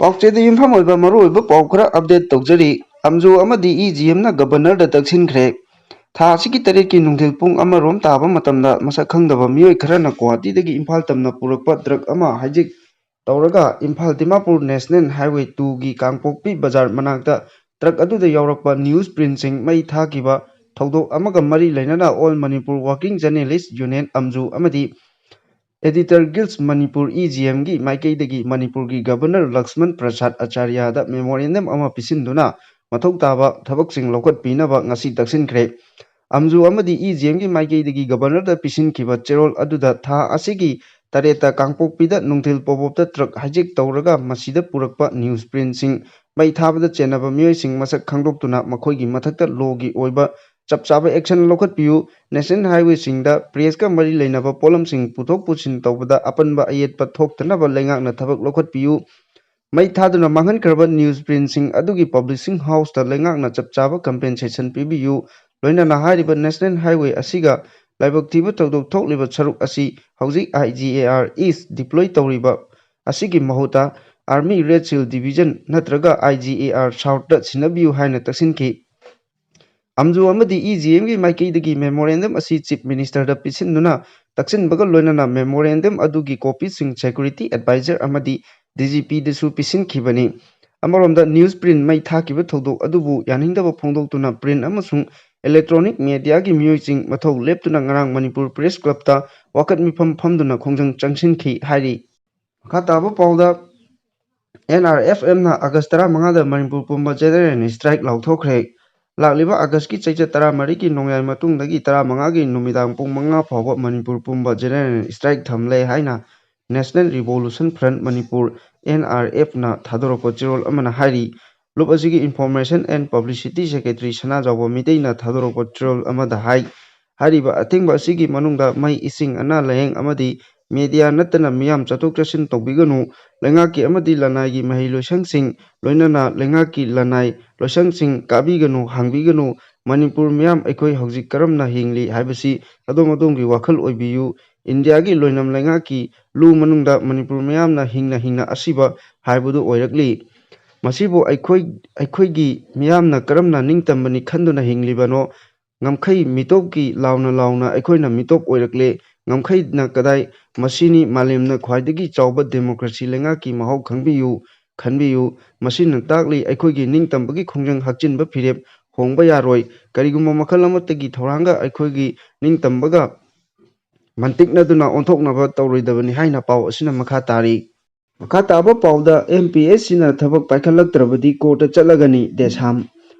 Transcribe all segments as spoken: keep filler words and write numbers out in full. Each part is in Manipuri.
ꯄꯥꯎꯆꯦꯗ ꯌꯨꯝꯐꯝ ꯑꯣꯏꯕ ꯃꯔꯨꯑꯣꯏꯕ ꯄꯥꯎ ꯈꯔ ꯑꯞꯗꯦꯠ ꯇꯧꯖꯔꯤ꯫ ꯑꯝꯖꯨ ꯑꯃꯗꯤ ꯏ ꯖꯤ ꯑꯦꯝꯅ ꯒꯕꯔꯅꯔꯗ ꯇꯛꯁꯤꯟꯈ꯭ꯔꯦ꯫ ꯊꯥ ꯑꯁꯤꯒꯤ ꯇꯔꯦꯠꯀꯤ ꯅꯨꯡꯊꯤꯜ ꯄꯨꯡ ꯑꯃꯔꯣꯝ ꯇꯥꯕ ꯃꯇꯝꯗ ꯃꯁꯛ ꯈꯪꯗꯕ ꯃꯤꯑꯣꯏ ꯈꯔꯅ ꯒꯨꯋꯥꯍꯥꯇꯤꯗꯒꯤ ꯏꯝꯐꯥꯜ ꯇꯝꯅ ꯄꯨꯔꯛꯄ ꯇ꯭ꯔꯛ ꯑꯃ ꯍꯥꯏꯖꯦꯛ ꯇꯧꯔꯒ ꯏꯝꯐꯥꯜ ꯗꯤꯃꯥꯄꯨꯔ ꯅꯦꯁꯅꯦꯜ ꯍꯥꯏꯋꯦ ꯇꯨꯒꯤ ꯀꯥꯡꯄꯣꯛꯄꯤ ꯕꯖꯥꯔ ꯃꯅꯥꯛꯇ ꯇ꯭ꯔꯛ ꯑꯗꯨꯗ ꯌꯥꯎꯔꯛꯄ ꯅ꯭ꯌꯨꯁ ꯄ꯭ꯔꯤꯟꯁꯤꯡ ꯃꯩ ꯊꯥꯈꯤꯕ ꯊꯧꯗꯣꯛ ꯑꯃꯒ ꯃꯔꯤ ꯂꯩꯅꯅ all Manipur working journalists union, ꯑꯝꯖꯨ, ꯑꯃꯗꯤ editor guild Manipur, E G ꯑꯦꯝꯒꯤ ꯃꯥꯏꯀꯩꯗꯒꯤ ꯃꯅꯤꯄꯨꯔꯒꯤ ꯒꯕꯔꯅꯔ ꯂꯛꯁꯃꯟ ꯄ꯭ꯔꯁꯥꯗ ꯑꯆꯥꯔꯌꯥꯗ ꯃꯦꯃꯣꯔꯦꯟꯗꯝ ꯑꯃ ꯄꯤꯁꯤꯟꯗꯨꯅ ꯃꯊꯧ ꯇꯥꯕ ꯊꯕꯛꯁꯤꯡ ꯂꯧꯈꯠꯄꯤꯅꯕ ꯉꯁꯤ ꯇꯛꯁꯤꯟꯈ꯭ꯔꯦ꯫ ꯑꯝꯖꯨ ꯑꯃꯗꯤ ꯏ ꯖꯤ ꯑꯦꯝꯒꯤ ꯃꯥꯏꯀꯩꯗꯒꯤ ꯒꯕꯔꯅꯔꯗ ꯄꯤꯁꯤꯟꯈꯤꯕ ꯆꯦꯔꯣꯜ ꯑꯗꯨꯗ ꯊꯥ ꯑꯁꯤꯒꯤ ꯇꯔꯦꯠꯇ ꯀꯥꯡꯄꯣꯛꯄꯤꯗ ꯅꯨꯡꯊꯤꯜ ꯄꯣꯞ ꯑꯞꯇ ꯇ꯭ꯔꯛ ꯍꯥꯏꯖꯦꯛ ꯇꯧꯔꯒ ꯃꯁꯤꯗ ꯄꯨꯔꯛꯄ ꯅ꯭ꯌꯨꯁ ꯄ꯭ꯔꯤꯟꯁꯤꯡ ꯃꯩ ꯊꯥꯕꯗ ꯆꯦꯟꯅꯕ ꯃꯤꯑꯣꯏꯁꯤꯡ ꯃꯁꯛ ꯈꯪꯗꯣꯛꯇꯨꯅ ꯃꯈꯣꯏꯒꯤ ꯃꯊꯛꯇ ꯂꯣꯒꯤ ꯑꯣꯏꯕ ꯆꯞ ꯆꯥꯕ ꯑꯦꯛꯁꯟ ꯂꯧꯈꯠꯄꯤꯌꯨ꯫ ꯅꯦꯁꯅꯦꯜ ꯍꯥꯏꯋꯦꯁꯤꯡꯗ ꯄ꯭ꯔꯦꯁꯀ ꯃꯔꯤ ꯂꯩꯅꯕ ꯄꯣꯠꯂꯝꯁꯤꯡ ꯄꯨꯊꯣꯛ ꯄꯨꯁꯤꯟ ꯇꯧꯕꯗ ꯑꯄꯟꯕ ꯑꯌꯦꯠꯄ ꯊꯣꯛꯇꯅꯕ ꯂꯩꯉꯥꯛꯅ ꯊꯕꯛ ꯂꯧꯈꯠꯄꯤꯌꯨ꯫ ꯃꯩ ꯊꯥꯗꯨꯅ ꯃꯥꯡꯍꯟꯈ꯭ꯔꯕ ꯅ꯭ꯌꯨꯁ ꯄ꯭ꯔꯤꯟꯁꯤꯡ ꯑꯗꯨꯒꯤ ꯄꯕ꯭ꯂꯤꯁꯤꯡ ꯍꯥꯎꯁꯇ ꯂꯩꯉꯥꯛꯅ ꯆꯞ ꯆꯥꯕ ꯀꯝꯄꯦꯟꯁꯦꯁꯟ ꯄꯤꯕꯤꯌꯨ꯫ ꯂꯣꯏꯅꯅ ꯍꯥꯏꯔꯤꯕ ꯅꯦꯁꯅꯦꯜ ꯍꯥꯏꯋꯦ ꯑꯁꯤꯒ ꯂꯥꯏꯕꯛ ꯊꯤꯕ ꯊꯧꯗꯣꯛ ꯊꯣꯛꯂꯤꯕ ꯁꯔꯨꯛ ꯑꯁꯤ ꯍꯧꯖꯤꯛ I G A R east deploy ꯇꯧꯔꯤꯕ ꯑꯁꯤꯒꯤ ꯃꯍꯨꯠꯇ ꯑꯥꯔꯃꯤ ꯔꯦꯗ ꯁꯤꯜ ꯗꯤꯕꯤꯖꯟ ꯅꯠꯇ꯭ꯔꯒ ꯑꯥꯏ ꯖꯤ ꯑꯦ ꯑꯥꯔ ꯁꯥꯎꯠꯇ ꯁꯤꯟꯅꯕꯤꯌꯨ ꯍꯥꯏꯅ ꯇꯛꯁꯤꯟꯈꯤ꯫ ꯑꯝꯖꯨ ꯑꯃꯗꯤ ꯏ ꯖꯤ ꯑꯦꯝꯒꯤ ꯃꯥꯏꯀꯩꯗꯒꯤ ꯃꯦꯃꯣꯔꯦꯟꯗꯝ ꯑꯁꯤ ꯆꯤꯐ ꯃꯤꯅꯤꯁꯇꯔꯗ ꯄꯤꯁꯤꯟꯗꯨꯅ ꯇꯛꯁꯤꯟꯕꯒ ꯂꯣꯏꯅꯅ ꯃꯦꯃꯣꯔꯦꯟꯗꯝ ꯑꯗꯨꯒꯤ ꯀꯣꯄꯤꯁꯤꯡ ꯁꯦꯀ꯭ꯌꯨꯔꯤꯇꯤ ꯑꯦꯗꯚꯥꯏꯖꯔ ꯑꯃꯗꯤ ꯗꯤ ꯖꯤ ꯄꯤꯗꯁꯨ ꯄꯤꯁꯤꯟꯈꯤꯕꯅꯤ꯫ ꯑꯃꯔꯣꯝꯗ ꯅ꯭ꯌꯨꯁ ꯄ꯭ꯔꯤꯟ ꯃꯩ ꯊꯥꯈꯤꯕ ꯊꯧꯗꯣꯛ ꯑꯗꯨꯕꯨ ꯌꯥꯅꯤꯡꯗꯕ ꯐꯣꯡꯗꯣꯛꯇꯨꯅ ꯄ꯭ꯔꯤꯟ ꯑꯃꯁꯨꯡ ꯏꯂꯦꯛꯇ꯭ꯔꯣꯅꯤꯛ ꯃꯦꯗꯤꯌꯥꯒꯤ ꯃꯤꯑꯣꯏꯁꯤꯡ ꯃꯊꯧ ꯂꯦꯞꯇꯨꯅ ꯉꯔꯥꯡ ꯃꯅꯤꯄꯨꯔ ꯄ꯭ꯔꯦꯁ ꯀ꯭ꯂꯕꯇ ꯋꯥꯀꯠ ꯃꯤꯐꯝ ꯐꯝꯗꯨꯅ ꯈꯣꯡꯖꯪ ꯆꯪꯁꯤꯟꯈꯤ ꯍꯥꯏꯔꯤ꯫ ꯃꯈꯥ ꯇꯥꯕ ꯄꯥꯎꯗ, ꯑꯦꯟ ꯑꯥꯔ ꯑꯦꯐ ꯑꯦꯝꯅ ꯑꯥꯒꯁ ꯇꯔꯥꯃꯉꯥꯗ ꯃꯅꯤꯄꯨꯔ ꯄꯨꯝꯕ ꯖꯦꯅꯔꯦꯜ ꯁ꯭ꯇ꯭ꯔꯥꯏꯛ ꯂꯥꯎꯊꯣꯛꯈ꯭ꯔꯦ꯫ ꯂꯥꯛꯂꯤꯕ ꯑꯥꯒꯁꯀꯤ ꯆꯩꯆꯠ ꯇꯔꯥꯃꯔꯤꯒꯤ ꯅꯣꯡꯌꯥꯏ ꯃꯇꯨꯡꯗꯒꯤ ꯇꯔꯥꯃꯉꯥꯒꯤ ꯅꯨꯃꯤꯗꯥꯡ ꯄꯨꯡ ꯃꯉꯥ ꯐꯥꯎꯕ ꯃꯅꯤꯄꯨꯔ ꯄꯨꯝꯕ ꯖꯦꯅꯔꯦꯜ ꯁ꯭ꯇ꯭ꯔꯥꯏꯛ ꯊꯝꯂꯦ ꯍꯥꯏꯅ national revolutionary front Manipur, N R ꯑꯦꯐꯅ ꯊꯥꯗꯣꯔꯛꯄ ꯆꯦꯔꯣꯜ ꯑꯃꯅ ꯍꯥꯏꯔꯤ꯫ ꯂꯨꯞ ꯑꯁꯤꯒꯤ ꯏꯟꯐꯣꯔꯃꯦꯁꯟ ꯑꯦꯟ ꯄꯕ꯭ꯂꯤꯁꯤꯇꯤ ꯁꯦꯀ꯭ꯔꯦꯇꯔꯤ ꯁꯅꯥꯖꯥꯎꯕ ꯃꯤꯇꯩꯅ ꯊꯥꯗꯣꯔꯛꯄ ꯆꯦꯔꯣꯜ ꯑꯃꯗ ꯍꯥꯏ꯫ ꯍꯥꯏꯔꯤꯕ ꯑꯊꯤꯡꯕ ꯑꯁꯤꯒꯤ ꯃꯅꯨꯡꯗ ꯃꯩ, ꯏꯁꯤꯡ, ꯑꯅꯥ ꯂꯥꯌꯦꯡ ꯑꯃꯗꯤ ꯃꯦꯗꯤꯌꯥ ꯅꯠꯇꯅ ꯃꯤꯌꯥꯝ ꯆꯠꯊꯣꯛ ꯆꯠꯁꯤꯟ ꯇꯧꯕꯤꯒꯅꯨ, ꯂꯩꯉꯥꯛꯀꯤ ꯑꯃꯗꯤ ꯂꯅꯥꯏꯒꯤ ꯃꯍꯩ ꯂꯣꯏꯁꯪꯁꯤꯡ, ꯂꯣꯏꯅꯅ ꯂꯩꯉꯥꯛꯀꯤ ꯂꯅꯥꯏ ꯂꯣꯏꯁꯪꯁꯤꯡ ꯀꯥꯕꯤꯒꯅꯨ, ꯍꯥꯡꯕꯤꯒꯅꯨ, ꯃꯅꯤꯄꯨꯔ ꯃꯤꯌꯥꯝ ꯑꯩꯈꯣꯏ ꯍꯧꯖꯤꯛ ꯀꯔꯝꯅ ꯍꯤꯡꯂꯤ ꯍꯥꯏꯕꯁꯤ ꯑꯗꯣꯝ ꯑꯗꯣꯝꯒꯤ ꯋꯥꯈꯜ ꯑꯣꯏꯕꯤꯌꯨ, ꯏꯟꯗꯤꯌꯥꯒꯤ ꯂꯣꯏꯅꯝ ꯂꯩꯉꯥꯛꯀꯤ ꯂꯨ ꯃꯅꯨꯡꯗ ꯃꯅꯤꯄꯨꯔ ꯃꯤꯌꯥꯝꯅ ꯍꯤꯡꯅ ꯍꯤꯡꯅ ꯑꯁꯤꯕ ꯍꯥꯏꯕꯗꯨ ꯑꯣꯏꯔꯛꯂꯤ꯫ ꯃꯁꯤꯕꯨ ꯑꯩꯈꯣꯏ, ꯑꯩꯈꯣꯏꯒꯤ ꯃꯤꯌꯥꯝꯅ ꯀꯔꯝꯅ ꯅꯤꯡꯇꯝꯕꯅꯤ ꯈꯟꯗꯨꯅ ꯍꯤꯡꯂꯤꯕꯅꯣ? ꯉꯝꯈꯩ ꯃꯤꯇꯣꯞꯀꯤ ꯂꯥꯎꯅ ꯂꯥꯎꯅ ꯑꯩꯈꯣꯏꯅ ꯃꯤꯇꯣꯞ ꯑꯣꯏꯔꯛꯂꯦ꯫ ꯉꯝꯈꯩꯅ ꯀꯗꯥꯏ? ꯃꯁꯤꯅꯤ ꯃꯥꯂꯦꯝꯅ ꯈ꯭ꯋꯥꯏꯗꯒꯤ ꯆꯥꯎꯕ ꯗꯦꯃꯣꯀ꯭ꯔꯦꯁꯤ ꯂꯩꯉꯥꯛꯀꯤ ꯃꯍꯥꯎ ꯈꯪꯕꯤꯌꯨ, ꯈꯟꯕꯤꯌꯨ꯫ ꯃꯁꯤꯅ ꯇꯥꯛꯂꯤ ꯑꯩꯈꯣꯏꯒꯤ ꯅꯤꯡꯇꯝꯕꯒꯤ ꯈꯣꯡꯖꯪ ꯍꯛꯆꯤꯟꯕ ꯐꯤꯔꯦꯞ ꯍꯣꯡꯕ ꯌꯥꯔꯣꯏ꯫ ꯀꯔꯤꯒꯨꯝꯕ ꯃꯈꯜ ꯑꯃꯠꯇꯒꯤ ꯊꯧꯔꯥꯡꯒ ꯑꯩꯈꯣꯏꯒꯤ ꯅꯤꯡꯇꯝꯕꯒ ꯃꯟꯇꯤꯛꯅꯗꯨꯅ ꯑꯣꯟꯊꯣꯛꯅꯕ ꯇꯧꯔꯣꯏꯗꯕꯅꯤ ꯍꯥꯏꯅ ꯄꯥꯎ ꯑꯁꯤꯅ ꯃꯈꯥ ꯇꯥꯔꯤ꯫ ꯃꯈꯥ ꯇꯥꯕ ꯄꯥꯎꯗ, ꯑꯦꯝ ꯄꯤ ꯑꯦꯁ ꯁꯤꯅ ꯊꯕꯛ ꯄꯥꯏꯈꯠꯂꯛꯇ꯭ꯔꯕꯗꯤ ꯀꯣꯔꯠꯇ ꯆꯠꯂꯒꯅꯤ, ꯗꯦꯁꯥꯝ꯫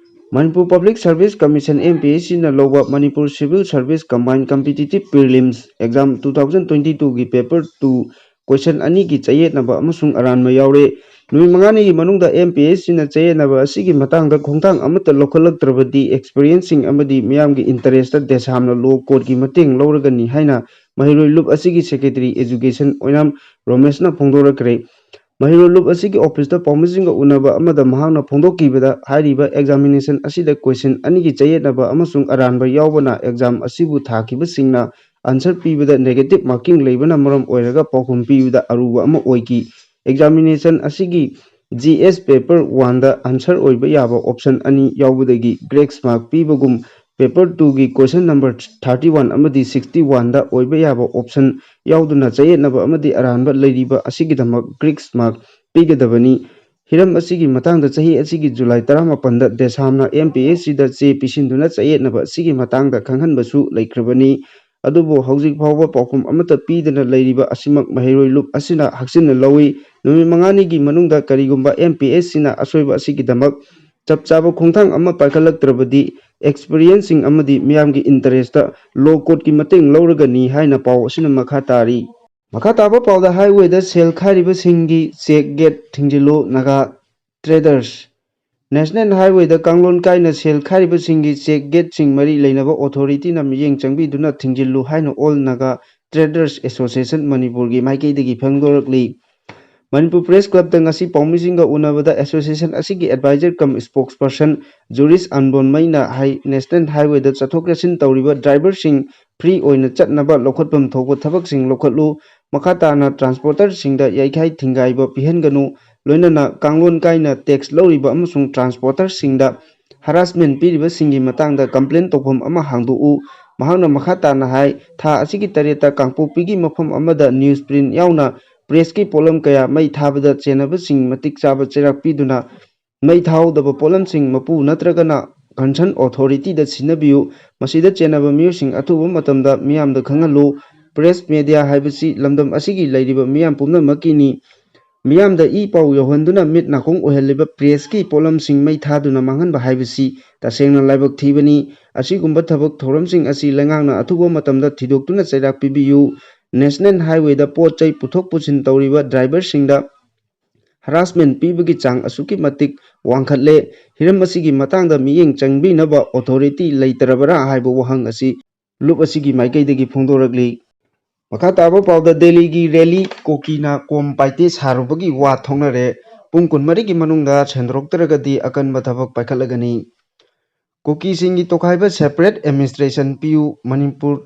Manipur Public Service Commission, M P S C ꯅ ꯂꯧꯕ Manipur Civil Service Combined Competitive Prelims Exam two thousand twenty two ꯒꯤ paper two question ꯑꯅꯤꯒꯤ ꯆꯌꯦꯠꯅꯕ ꯑꯃꯁꯨꯡ ꯑꯔꯥꯟꯕ ꯌꯥꯎꯔꯦ꯫ ꯅꯨꯃꯤꯠ ꯃꯉꯥꯅꯤꯒꯤ ꯃꯅꯨꯡꯗ M P S C ꯅ ꯆꯌꯦꯠꯅꯕ ꯑꯁꯤꯒꯤ ꯃꯇꯥꯡꯗ ꯈꯣꯡꯊꯥꯡ ꯑꯃꯠꯇ ꯂꯧꯈꯠꯂꯛꯇ꯭ꯔꯕꯗꯤ experience ꯁꯤꯡ ꯑꯃꯗꯤ ꯃꯤꯌꯥꯝꯒꯤ interest ꯗꯦꯁꯥꯝꯅ law court ꯀꯤ ꯃꯇꯦꯡ ꯂꯧꯔꯒꯅꯤ ꯍꯥꯏꯅ ꯃꯍꯩꯔꯣꯏ ꯂꯨꯞ ꯑꯁꯤꯒꯤ secretary education ꯑꯣꯏꯅꯥꯝ ꯔꯣꯃꯦꯁꯅ ꯐꯣꯡꯗꯣꯔꯛꯈ꯭ꯔꯦ꯫ ꯃꯍꯩꯔꯣꯏ ꯂꯨꯞ ꯑꯁꯤꯒꯤ office ꯇ ꯄꯥꯎꯃꯤꯁꯤꯡꯒ ꯎꯅꯕ ꯑꯃꯗ ꯃꯍꯥꯛꯅ ꯐꯣꯡꯗꯣꯛꯈꯤꯕꯗ, ꯍꯥꯏꯔꯤꯕ examination ꯑꯁꯤꯗ question ꯑꯅꯤꯒꯤ ꯆꯌꯦꯠꯅꯕ ꯑꯃꯁꯨꯡ ꯑꯔꯥꯟꯕ ꯌꯥꯎꯕꯅ exam ꯑꯁꯤꯕꯨ ꯊꯥꯈꯤꯕꯁꯤꯡꯅ answer ꯄꯤꯕꯗ negative marking ꯂꯩꯕꯅ ꯃꯔꯝ ꯑꯣꯏꯔꯒ ꯄꯥꯎꯈꯨꯝ ꯄꯤꯕꯗ ꯑꯔꯨꯕ ꯑꯃ ꯑꯣꯏꯈꯤ꯫ Examination ꯑꯁꯤꯒꯤ G S paper one ꯗ answer ꯑꯣꯏꯕ ꯌꯥꯕ option ꯑꯅꯤ ꯌꯥꯎꯕꯗꯒꯤ grace mark ꯄꯤꯕꯒꯨꯝ, paper two ꯒꯤ question number thirty one ꯑꯃꯗꯤ sixty one ꯗ ꯑꯣꯏꯕ ꯌꯥꯕ option ꯌꯥꯎꯗꯨꯅ ꯆꯌꯦꯠꯅꯕ ꯑꯃꯗꯤ ꯑꯔꯥꯟꯕ ꯂꯩꯔꯤꯕ ꯑꯁꯤꯒꯤꯗꯃꯛ grace mark ꯄꯤꯒꯗꯕꯅꯤ꯫ ꯍꯤꯔꯝ ꯑꯁꯤꯒꯤ ꯃꯇꯥꯡꯗ ꯆꯍꯤ ꯑꯁꯤꯒꯤ ꯖꯨꯂꯥꯏ ꯇꯔꯥꯃꯥꯄꯟꯗ ꯗꯦꯁꯥꯝꯅ M P S C ꯗ ꯆꯦ ꯄꯤꯁꯤꯟꯗꯨꯅ ꯆꯌꯦꯠꯅꯕ ꯑꯁꯤꯒꯤ ꯃꯇꯥꯡꯗ ꯈꯪꯍꯟꯕꯁꯨ ꯂꯩꯈ꯭ꯔꯕꯅꯤ꯫ ꯑꯗꯨꯕꯨ ꯍꯧꯖꯤꯛ ꯐꯥꯎꯕ ꯄꯥꯎꯈꯨꯝ ꯑꯃꯠꯇ ꯄꯤꯗꯅ ꯂꯩꯔꯤꯕ ꯑꯁꯤꯃꯛ ꯃꯍꯩꯔꯣꯏ ꯂꯨꯞ ꯑꯁꯤꯅ ꯍꯛꯆꯤꯟꯅ ꯂꯧꯏ꯫ ꯅꯨꯃꯤꯠ ꯃꯉꯥꯅꯤꯒꯤ ꯃꯅꯨꯡꯗ ꯀꯔꯤꯒꯨꯝꯕ M P S C ꯅ ꯑꯁꯣꯏꯕ ꯑꯁꯤꯒꯤꯗꯃꯛ ꯆꯞ ꯆꯥꯕ ꯈꯣꯡꯊꯥꯡ ꯑꯃ ꯄꯥꯏꯈꯠꯂꯛꯇ꯭ꯔꯕꯗꯤ, experience ꯁꯤꯡ ꯑꯃꯗꯤ ꯃꯤꯌꯥꯝꯒꯤ interest ꯇ law court ꯀꯤ ꯃꯇꯦꯡ ꯂꯧꯔꯒꯅꯤ ꯍꯥꯏꯅ ꯄꯥꯎ ꯑꯁꯤꯅ ꯃꯈꯥ ꯇꯥꯔꯤ꯫ ꯃꯈꯥ ꯇꯥꯕ ꯄꯥꯎꯗ, highway ꯗ ꯁꯦꯜ ꯈꯥꯏꯔꯤꯕꯁꯤꯡꯒꯤ check gate ꯊꯤꯡꯖꯤꯜꯂꯨ, Naga traders꯫ National highway ꯗ ꯀꯥꯡꯂꯣꯟ ꯀꯥꯏꯅ ꯁꯦꯜ ꯈꯥꯏꯔꯤꯕꯁꯤꯡꯒꯤ check gate ꯁꯤꯡ ꯃꯔꯤ ꯂꯩꯅꯕ authority ꯅ ꯃꯤꯠꯌꯦꯡ ꯆꯪꯕꯤꯗꯨꯅ ꯊꯤꯡꯖꯤꯜꯂꯨ ꯍꯥꯏꯅ All Naga Traders Association ꯃꯅꯤꯄꯨꯔꯒꯤ ꯃꯥꯏꯀꯩꯗꯒꯤ ꯐꯣꯡꯗꯣꯔꯛꯂꯤ꯫ ꯃꯅꯤꯄꯨꯔ Press Club ꯇ ꯉꯁꯤ ꯄꯥꯎꯃꯤꯁꯤꯡꯒ ꯎꯅꯕꯗ association ꯑꯁꯤꯒꯤ advisor cum spokesperson ꯖꯨꯔꯤꯁ ꯑꯟꯕꯣꯟꯃꯩꯅ ꯍꯥꯏ, National highway ꯗ ꯆꯠꯊꯣꯛ ꯆꯠꯁꯤꯟ ꯇꯧꯔꯤꯕ driver ꯁꯤꯡ free ꯑꯣꯏꯅ ꯆꯠꯅꯕ ꯂꯧꯈꯠꯐꯝ ꯊꯣꯛꯄ ꯊꯕꯛꯁꯤꯡ ꯂꯧꯈꯠꯂꯨ꯫ ꯃꯈꯥ ꯇꯥꯅ transporterꯁꯤꯡꯗ ꯌꯩꯈꯥꯏ ꯊꯤꯡꯒꯥꯏꯕ ꯄꯤꯍꯟꯒꯅꯨ꯫ ꯂꯣꯏꯅꯅ ꯀꯥꯡꯂꯣꯟ ꯀꯥꯏꯅ tax ꯂꯧꯔꯤꯕ ꯑꯃꯁꯨꯡ transporterꯁꯤꯡꯗ harassment ꯄꯤꯔꯤꯕꯁꯤꯡꯒꯤ ꯃꯇꯥꯡꯗ complaint ꯇꯧꯐꯝ ꯑꯃ ꯍꯥꯡꯗꯣꯛꯎ꯫ ꯃꯍꯥꯛꯅ ꯃꯈꯥ ꯇꯥꯅ ꯍꯥꯏ, ꯊꯥ ꯑꯁꯤꯒꯤ ꯇꯔꯦꯠꯇ ꯀꯥꯡꯄꯣꯛꯄꯤꯒꯤ ꯃꯐꯝ ꯑꯃꯗ news print ꯌꯥꯎꯅ pressꯀꯤ ꯄꯣꯠꯂꯝ ꯀꯌꯥ ꯃꯩ ꯊꯥꯕꯗ ꯆꯦꯟꯅꯕꯁꯤꯡ ꯃꯇꯤꯛ ꯆꯥꯕ ꯆꯩꯔꯥꯛ ꯄꯤꯗꯨꯅ ꯃꯩ ꯊꯥꯍꯧꯗꯕ ꯄꯣꯠꯂꯝꯁꯤꯡ ꯃꯄꯨ ꯅꯠꯇ꯭ꯔꯒꯅ concern authorityꯗ ꯁꯤꯟꯅꯕꯤꯌꯨ꯫ ꯃꯁꯤꯗ ꯆꯦꯟꯅꯕ ꯃꯤꯑꯣꯏꯁꯤꯡ ꯑꯊꯨꯕ ꯃꯇꯝꯗ ꯃꯤꯌꯥꯝꯗ ꯈꯪꯍꯜꯂꯨ꯫ Press media ꯍꯥꯏꯕꯁꯤ ꯂꯝꯗꯝ ꯑꯁꯤꯒꯤ ꯂꯩꯔꯤꯕ ꯃꯤꯌꯥꯝ ꯄꯨꯝꯅꯃꯛꯀꯤꯅꯤ꯫ ꯃꯤꯌꯥꯝꯗ ꯏ ꯄꯥꯎ ꯌꯧꯍꯟꯗꯨꯅ ꯃꯤꯠ ꯅꯥꯀꯣꯡ ꯑꯣꯏꯍꯜꯂꯤꯕ pressꯀꯤ ꯄꯣꯠꯂꯝꯁꯤꯡ ꯃꯩ ꯊꯥꯗꯨꯅ ꯃꯥꯡꯍꯟꯕ ꯍꯥꯏꯕꯁꯤ ꯇꯁꯦꯡꯅ ꯂꯥꯏꯕꯛ ꯊꯤꯕꯅꯤ꯫ ꯑꯁꯤꯒꯨꯝꯕ ꯊꯕꯛ ꯊꯧꯔꯝꯁꯤꯡ ꯑꯁꯤ ꯂꯩꯉꯥꯛꯅ ꯑꯊꯨꯕ ꯃꯇꯝꯗ ꯊꯤꯗꯣꯛꯇꯨꯅ ꯆꯩꯔꯥꯛ ꯄꯤꯕꯤꯌꯨ꯫ National Highwayꯗ ꯄꯣꯠ ꯆꯩ ꯄꯨꯊꯣꯛ ꯄꯨꯁꯤꯟ ꯇꯧꯔꯤꯕ driverꯁꯤꯡꯗ harassment ꯄꯤꯕꯒꯤ ꯆꯥꯡ ꯑꯁꯨꯛꯀꯤ ꯃꯇꯤꯛ ꯋꯥꯡꯈꯠꯂꯦ꯫ ꯍꯤꯔꯝ ꯑꯁꯤꯒꯤ ꯃꯇꯥꯡꯗ ꯃꯤꯠꯌꯦꯡ ꯆꯪꯕꯤꯅꯕ authority ꯂꯩꯇꯔꯕꯔꯥ ꯍꯥꯏꯕ ꯋꯥꯍꯪ ꯑꯁꯤ ꯂꯨꯞ ꯑꯁꯤꯒꯤ ꯃꯥꯏꯀꯩꯗꯒꯤ ꯐꯣꯡꯗꯣꯔꯛꯂꯤ꯫ ꯃꯈꯥ ꯇꯥꯕ ꯄꯥꯎꯗ ꯗꯦꯜꯂꯤꯒꯤ rally ꯀꯨꯀꯤꯅ ꯀꯣꯝ ꯄꯥꯏꯇꯦ ꯁꯥꯔꯨꯕꯒꯤ ꯋꯥ ꯊꯣꯛꯅꯔꯦ꯫ ꯄꯨꯡ ꯀꯨꯟꯃꯔꯤꯒꯤ ꯃꯅꯨꯡꯗ ꯁꯦꯡꯗꯣꯔꯛꯇ꯭ꯔꯒꯗꯤ ꯑꯀꯟꯕ ꯊꯕꯛ ꯄꯥꯏꯈꯠꯂꯒꯅꯤ꯫ ꯀꯨꯀꯤꯁꯤꯡꯒꯤ ꯇꯣꯈꯥꯏꯕ separate administration ꯄꯤꯌꯨ, ꯃꯅꯤꯄꯨꯔ,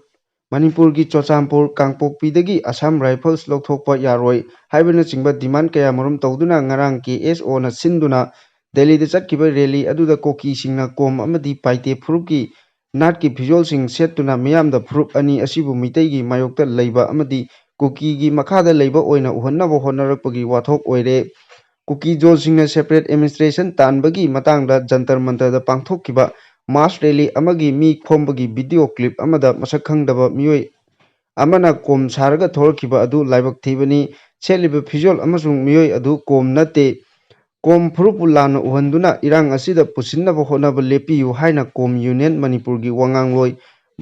ꯃꯅꯤꯄꯨꯔꯒꯤ ꯆꯨꯔꯆꯥꯟꯄꯨꯔ, ꯀꯥꯡꯄꯣꯛꯄꯤꯗꯒꯤ Assam Rifles ꯂꯧꯊꯣꯛꯄ ꯌꯥꯔꯣꯏ ꯍꯥꯏꯕꯅꯆꯤꯡꯕ demand ꯀꯌꯥꯃꯔꯨꯝ ꯇꯧꯗꯨꯅ ꯉꯔꯥꯡ KSOꯅ ꯁꯤꯟꯗꯨꯅ ꯗꯦꯜꯂꯤꯗ ꯆꯠꯈꯤꯕ rally ꯑꯗꯨꯗ ꯀꯨꯀꯤꯁꯤꯡꯅ ꯀꯣꯝ ꯑꯃꯗꯤ ꯄꯥꯏꯇꯦ ꯐꯨꯔꯨꯞꯀꯤ ꯅꯥꯠꯀꯤ ꯐꯤꯖꯣꯜꯁꯤꯡ ꯁꯦꯠꯇꯨꯅ ꯃꯤꯌꯥꯝꯗ ꯐꯨꯔꯨꯞ ꯑꯅꯤ ꯑꯁꯤꯕꯨ ꯃꯤꯇꯩꯒꯤ ꯃꯥꯌꯣꯛꯇ ꯂꯩꯕ ꯑꯃꯗꯤ ꯀꯨꯀꯤꯒꯤ ꯃꯈꯥꯗ ꯂꯩꯕ ꯑꯣꯏꯅ ꯎꯍꯟꯅꯕ ꯍꯣꯠꯅꯔꯛꯄꯒꯤ ꯋꯥꯊꯣꯛ ꯑꯣꯏꯔꯦ꯫ ꯀꯨꯀꯤ ꯖꯣꯟꯁꯤꯡꯅ separate administration ꯇꯥꯟꯕꯒꯤ ꯃꯇꯥꯡꯗ ꯖꯟꯇꯔ ꯃꯟꯇꯔꯗ ꯄꯥꯡꯊꯣꯛꯈꯤꯕ mass rally ꯑꯃꯒꯤ ꯃꯤ ꯈꯣꯝꯕꯒꯤ video clip ꯑꯃꯗ ꯃꯁꯛ ꯈꯪꯗꯕ ꯃꯤꯑꯣꯏ ꯑꯃꯅ ꯀꯣꯝ ꯁꯥꯔꯒ ꯊꯣꯛꯂꯛꯈꯤꯕ ꯑꯗꯨ ꯂꯥꯏꯕꯛ ꯊꯤꯕꯅꯤ꯫ ꯁꯦꯠꯂꯤꯕ ꯐꯤꯖꯣꯜ ꯑꯃꯁꯨꯡ ꯃꯤꯑꯣꯏ ꯑꯗꯨ ꯀꯣꯝ ꯅꯠꯇꯦ꯫ ꯀꯣꯝ ꯐꯨꯔꯨꯞꯄꯨ ꯂꯥꯟꯅ ꯎꯍꯟꯗꯨꯅ ꯏꯔꯥꯡ ꯑꯁꯤꯗ ꯄꯨꯁꯤꯟꯅꯕ ꯍꯣꯠꯅꯕ ꯂꯦꯞꯄꯤꯌꯨ ꯍꯥꯏꯅ ꯀꯣꯝ Union ꯃꯅꯤꯄꯨꯔꯒꯤ ꯋꯥꯉꯥꯡꯂꯣꯏ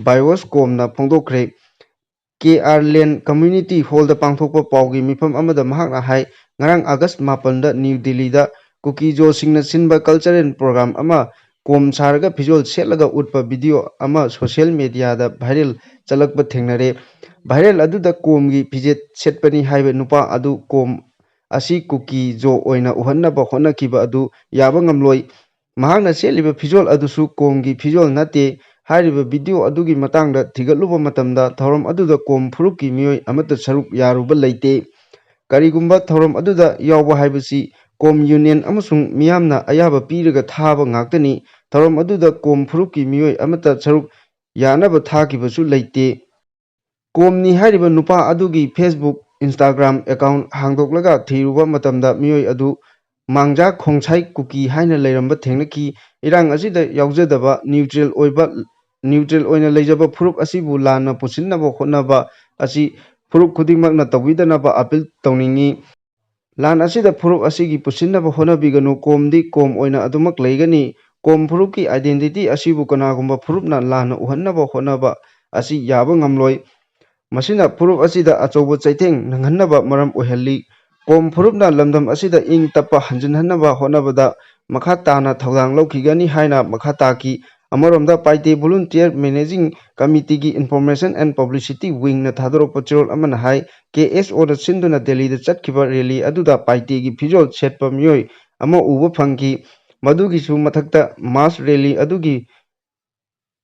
ꯕꯥꯏꯑꯣꯁ ꯀꯣꯝꯅ ꯐꯣꯡꯗꯣꯛꯈ꯭ꯔꯦ꯫ KR Lane Community Hallꯗ ꯄꯥꯡꯊꯣꯛꯄ ꯄꯥꯎꯒꯤ ꯃꯤꯐꯝ ꯑꯃꯗ ꯃꯍꯥꯛꯅ ꯍꯥꯏ, ꯉꯔꯥꯡ ꯑꯥꯒꯁ ꯃꯥꯄꯟꯗ ꯅ꯭ꯌꯨ ꯗꯤꯜꯂꯤꯗ ꯀꯨꯀꯤ ꯖꯣꯁꯤꯡꯅ ꯁꯤꯟꯕ cultural program ꯑꯃ ꯀꯣꯝ ꯁꯥꯔꯒ ꯐꯤꯖꯣꯜ ꯁꯦꯠꯂꯒ ꯎꯠꯄ video ꯑꯃ social mediaꯗ viral ꯆꯠꯂꯛꯄ ꯊꯦꯡꯅꯔꯦ꯫ Viral ꯑꯗꯨꯗ ꯀꯣꯝꯒꯤ ꯐꯤꯖꯦꯠ ꯁꯦꯠꯄꯅꯤ ꯍꯥꯏꯕ ꯅꯨꯄꯥ ꯑꯗꯨ ꯀꯣꯝ ꯑꯁꯤ ꯀꯨꯀꯤ ꯖꯣ ꯑꯣꯏꯅ ꯎꯍꯟꯅꯕ ꯍꯣꯠꯅꯈꯤꯕ ꯑꯗꯨ ꯌꯥꯕ ꯉꯝꯂꯣꯏ꯫ ꯃꯍꯥꯛꯅ ꯁꯦꯠꯂꯤꯕ ꯐꯤꯖꯣꯜ ꯑꯗꯨꯁꯨ ꯀꯣꯝꯒꯤ ꯐꯤꯖꯣꯜ ꯅꯠꯇꯦ꯫ ꯍꯥꯏꯔꯤꯕ ꯚꯤꯗꯤꯑꯣ ꯑꯗꯨꯒꯤ ꯃꯇꯥꯡꯗ ꯊꯤꯒꯠꯂꯨꯕ ꯃꯇꯝꯗ ꯊꯧꯔꯝ ꯑꯗꯨꯗ ꯀꯣꯝ ꯐꯨꯔꯨꯞꯀꯤ ꯃꯤꯑꯣꯏ ꯑꯃꯠꯇ ꯁꯔꯨꯛ ꯌꯥꯔꯨꯕ ꯂꯩꯇꯦ꯫ ꯀꯔꯤꯒꯨꯝꯕ ꯊꯧꯔꯝ ꯑꯗꯨꯗ ꯌꯥꯎꯕ ꯍꯥꯏꯕꯁꯤ ꯀꯣꯝ ꯌꯨꯅꯤꯌꯟ ꯑꯃꯁꯨꯡ ꯃꯤꯌꯥꯝꯅ ꯑꯌꯥꯕ ꯄꯤꯔꯒ ꯊꯥꯕ ꯉꯥꯛꯇꯅꯤ꯫ ꯊꯧꯔꯝ ꯑꯗꯨꯗ ꯀꯣꯝ ꯐꯨꯔꯨꯞꯀꯤ ꯃꯤꯑꯣꯏ ꯑꯃꯠꯇ ꯁꯔꯨꯛ ꯌꯥꯅꯕ ꯊꯥꯈꯤꯕꯁꯨ ꯂꯩꯇꯦ꯫ ꯀꯣꯝꯅꯤ ꯍꯥꯏꯔꯤꯕ ꯅꯨꯄꯥ ꯑꯗꯨꯒꯤ Facebook, Instagram account ꯍꯥꯡꯗꯣꯛꯂꯒ ꯊꯤꯔꯨꯕ ꯃꯇꯝꯗ ꯃꯤꯑꯣꯏ ꯑꯗꯨ ꯃꯥꯡꯖꯥ ꯈꯣꯡꯁꯥꯏ ꯀꯨꯀꯤ ꯍꯥꯏꯅ ꯂꯩꯔꯝꯕ ꯊꯦꯡꯅꯈꯤ꯫ ꯏꯔꯥꯡ ꯑꯁꯤꯗ ꯌꯥꯎꯖꯗꯕ, ꯅ꯭ꯌꯨꯇ꯭ꯔꯦꯜ ꯑꯣꯏꯕ, ꯅ꯭ꯌꯨꯇ꯭ꯔꯦꯜ ꯑꯣꯏꯅ ꯂꯩꯖꯕ ꯐꯨꯔꯨꯞ ꯑꯁꯤꯕꯨ ꯂꯥꯟꯅ ꯄꯨꯁꯤꯟꯅꯕ ꯍꯣꯠꯅꯕ ꯑꯁꯤ ꯐꯨꯔꯨꯞ ꯈꯨꯗꯤꯡꯃꯛꯅ ꯇꯧꯕꯤꯗꯅꯕ ꯑꯄꯤꯜ ꯇꯧꯅꯤꯡꯏ꯫ ꯂꯥꯟ ꯑꯁꯤꯗ ꯐꯨꯔꯨꯞ ꯑꯁꯤꯒꯤ ꯄꯨꯁꯤꯟꯅꯕ ꯍꯣꯠꯅꯕꯤꯒꯅꯨ꯫ ꯀꯣꯝꯗꯤ ꯀꯣꯝ ꯑꯣꯏꯅ ꯑꯗꯨꯃꯛ ꯂꯩꯒꯅꯤ꯫ ꯀꯣꯝ ꯐꯨꯔꯨꯞꯀꯤ identity ꯑꯁꯤꯕꯨ ꯀꯅꯥꯒꯨꯝꯕ ꯐꯨꯔꯨꯞꯅ ꯂꯥꯟꯅ ꯎꯍꯟꯅꯕ ꯍꯣꯠꯅꯕ ꯑꯁꯤ ꯌꯥꯕ ꯉꯝꯂꯣꯏ꯫ ꯃꯁꯤꯅ ꯐꯨꯔꯨꯞ ꯑꯁꯤꯗ ꯑꯆꯧꯕ ꯆꯩꯊꯦꯡ ꯅꯪꯍꯟꯅꯕ ꯃꯔꯝ ꯑꯣꯏꯍꯜꯂꯤ꯫ ꯀꯣꯝ ꯐꯨꯔꯨꯞꯅ ꯂꯝꯗꯝ ꯑꯁꯤꯗ ꯏꯪ ꯇꯞꯄ ꯍꯟꯖꯤꯟꯍꯟꯅꯕ ꯍꯣꯠꯅꯕꯗ ꯃꯈꯥ ꯇꯥꯅ ꯊꯧꯗꯥꯡ ꯂꯧꯈꯤꯒꯅꯤ ꯍꯥꯏꯅ ꯃꯈꯥ ꯇꯥꯈꯤ꯫ ꯑꯃꯔꯣꯝꯗ, ꯄꯥꯏꯇꯦ Volunteer Managing Committeeꯒꯤ Information and Publicity Wingꯅ ꯊꯥꯗꯣꯔꯛꯄ ꯆꯦꯔꯣꯜ ꯑꯃꯅ ꯍꯥꯏ, KSOꯗ ꯁꯤꯟꯗꯨꯅ ꯗꯦꯜꯂꯤꯗ ꯆꯠꯈꯤꯕ rally ꯑꯗꯨꯗ ꯄꯥꯏꯇꯦꯒꯤ ꯐꯤꯖꯣꯜ ꯁꯦꯠꯄ ꯃꯤꯑꯣꯏ ꯑꯃ ꯎꯕ ꯐꯪꯈꯤ꯫ ꯃꯗꯨꯒꯤꯁꯨ ꯃꯊꯛꯇ, mass rally ꯑꯗꯨꯒꯤ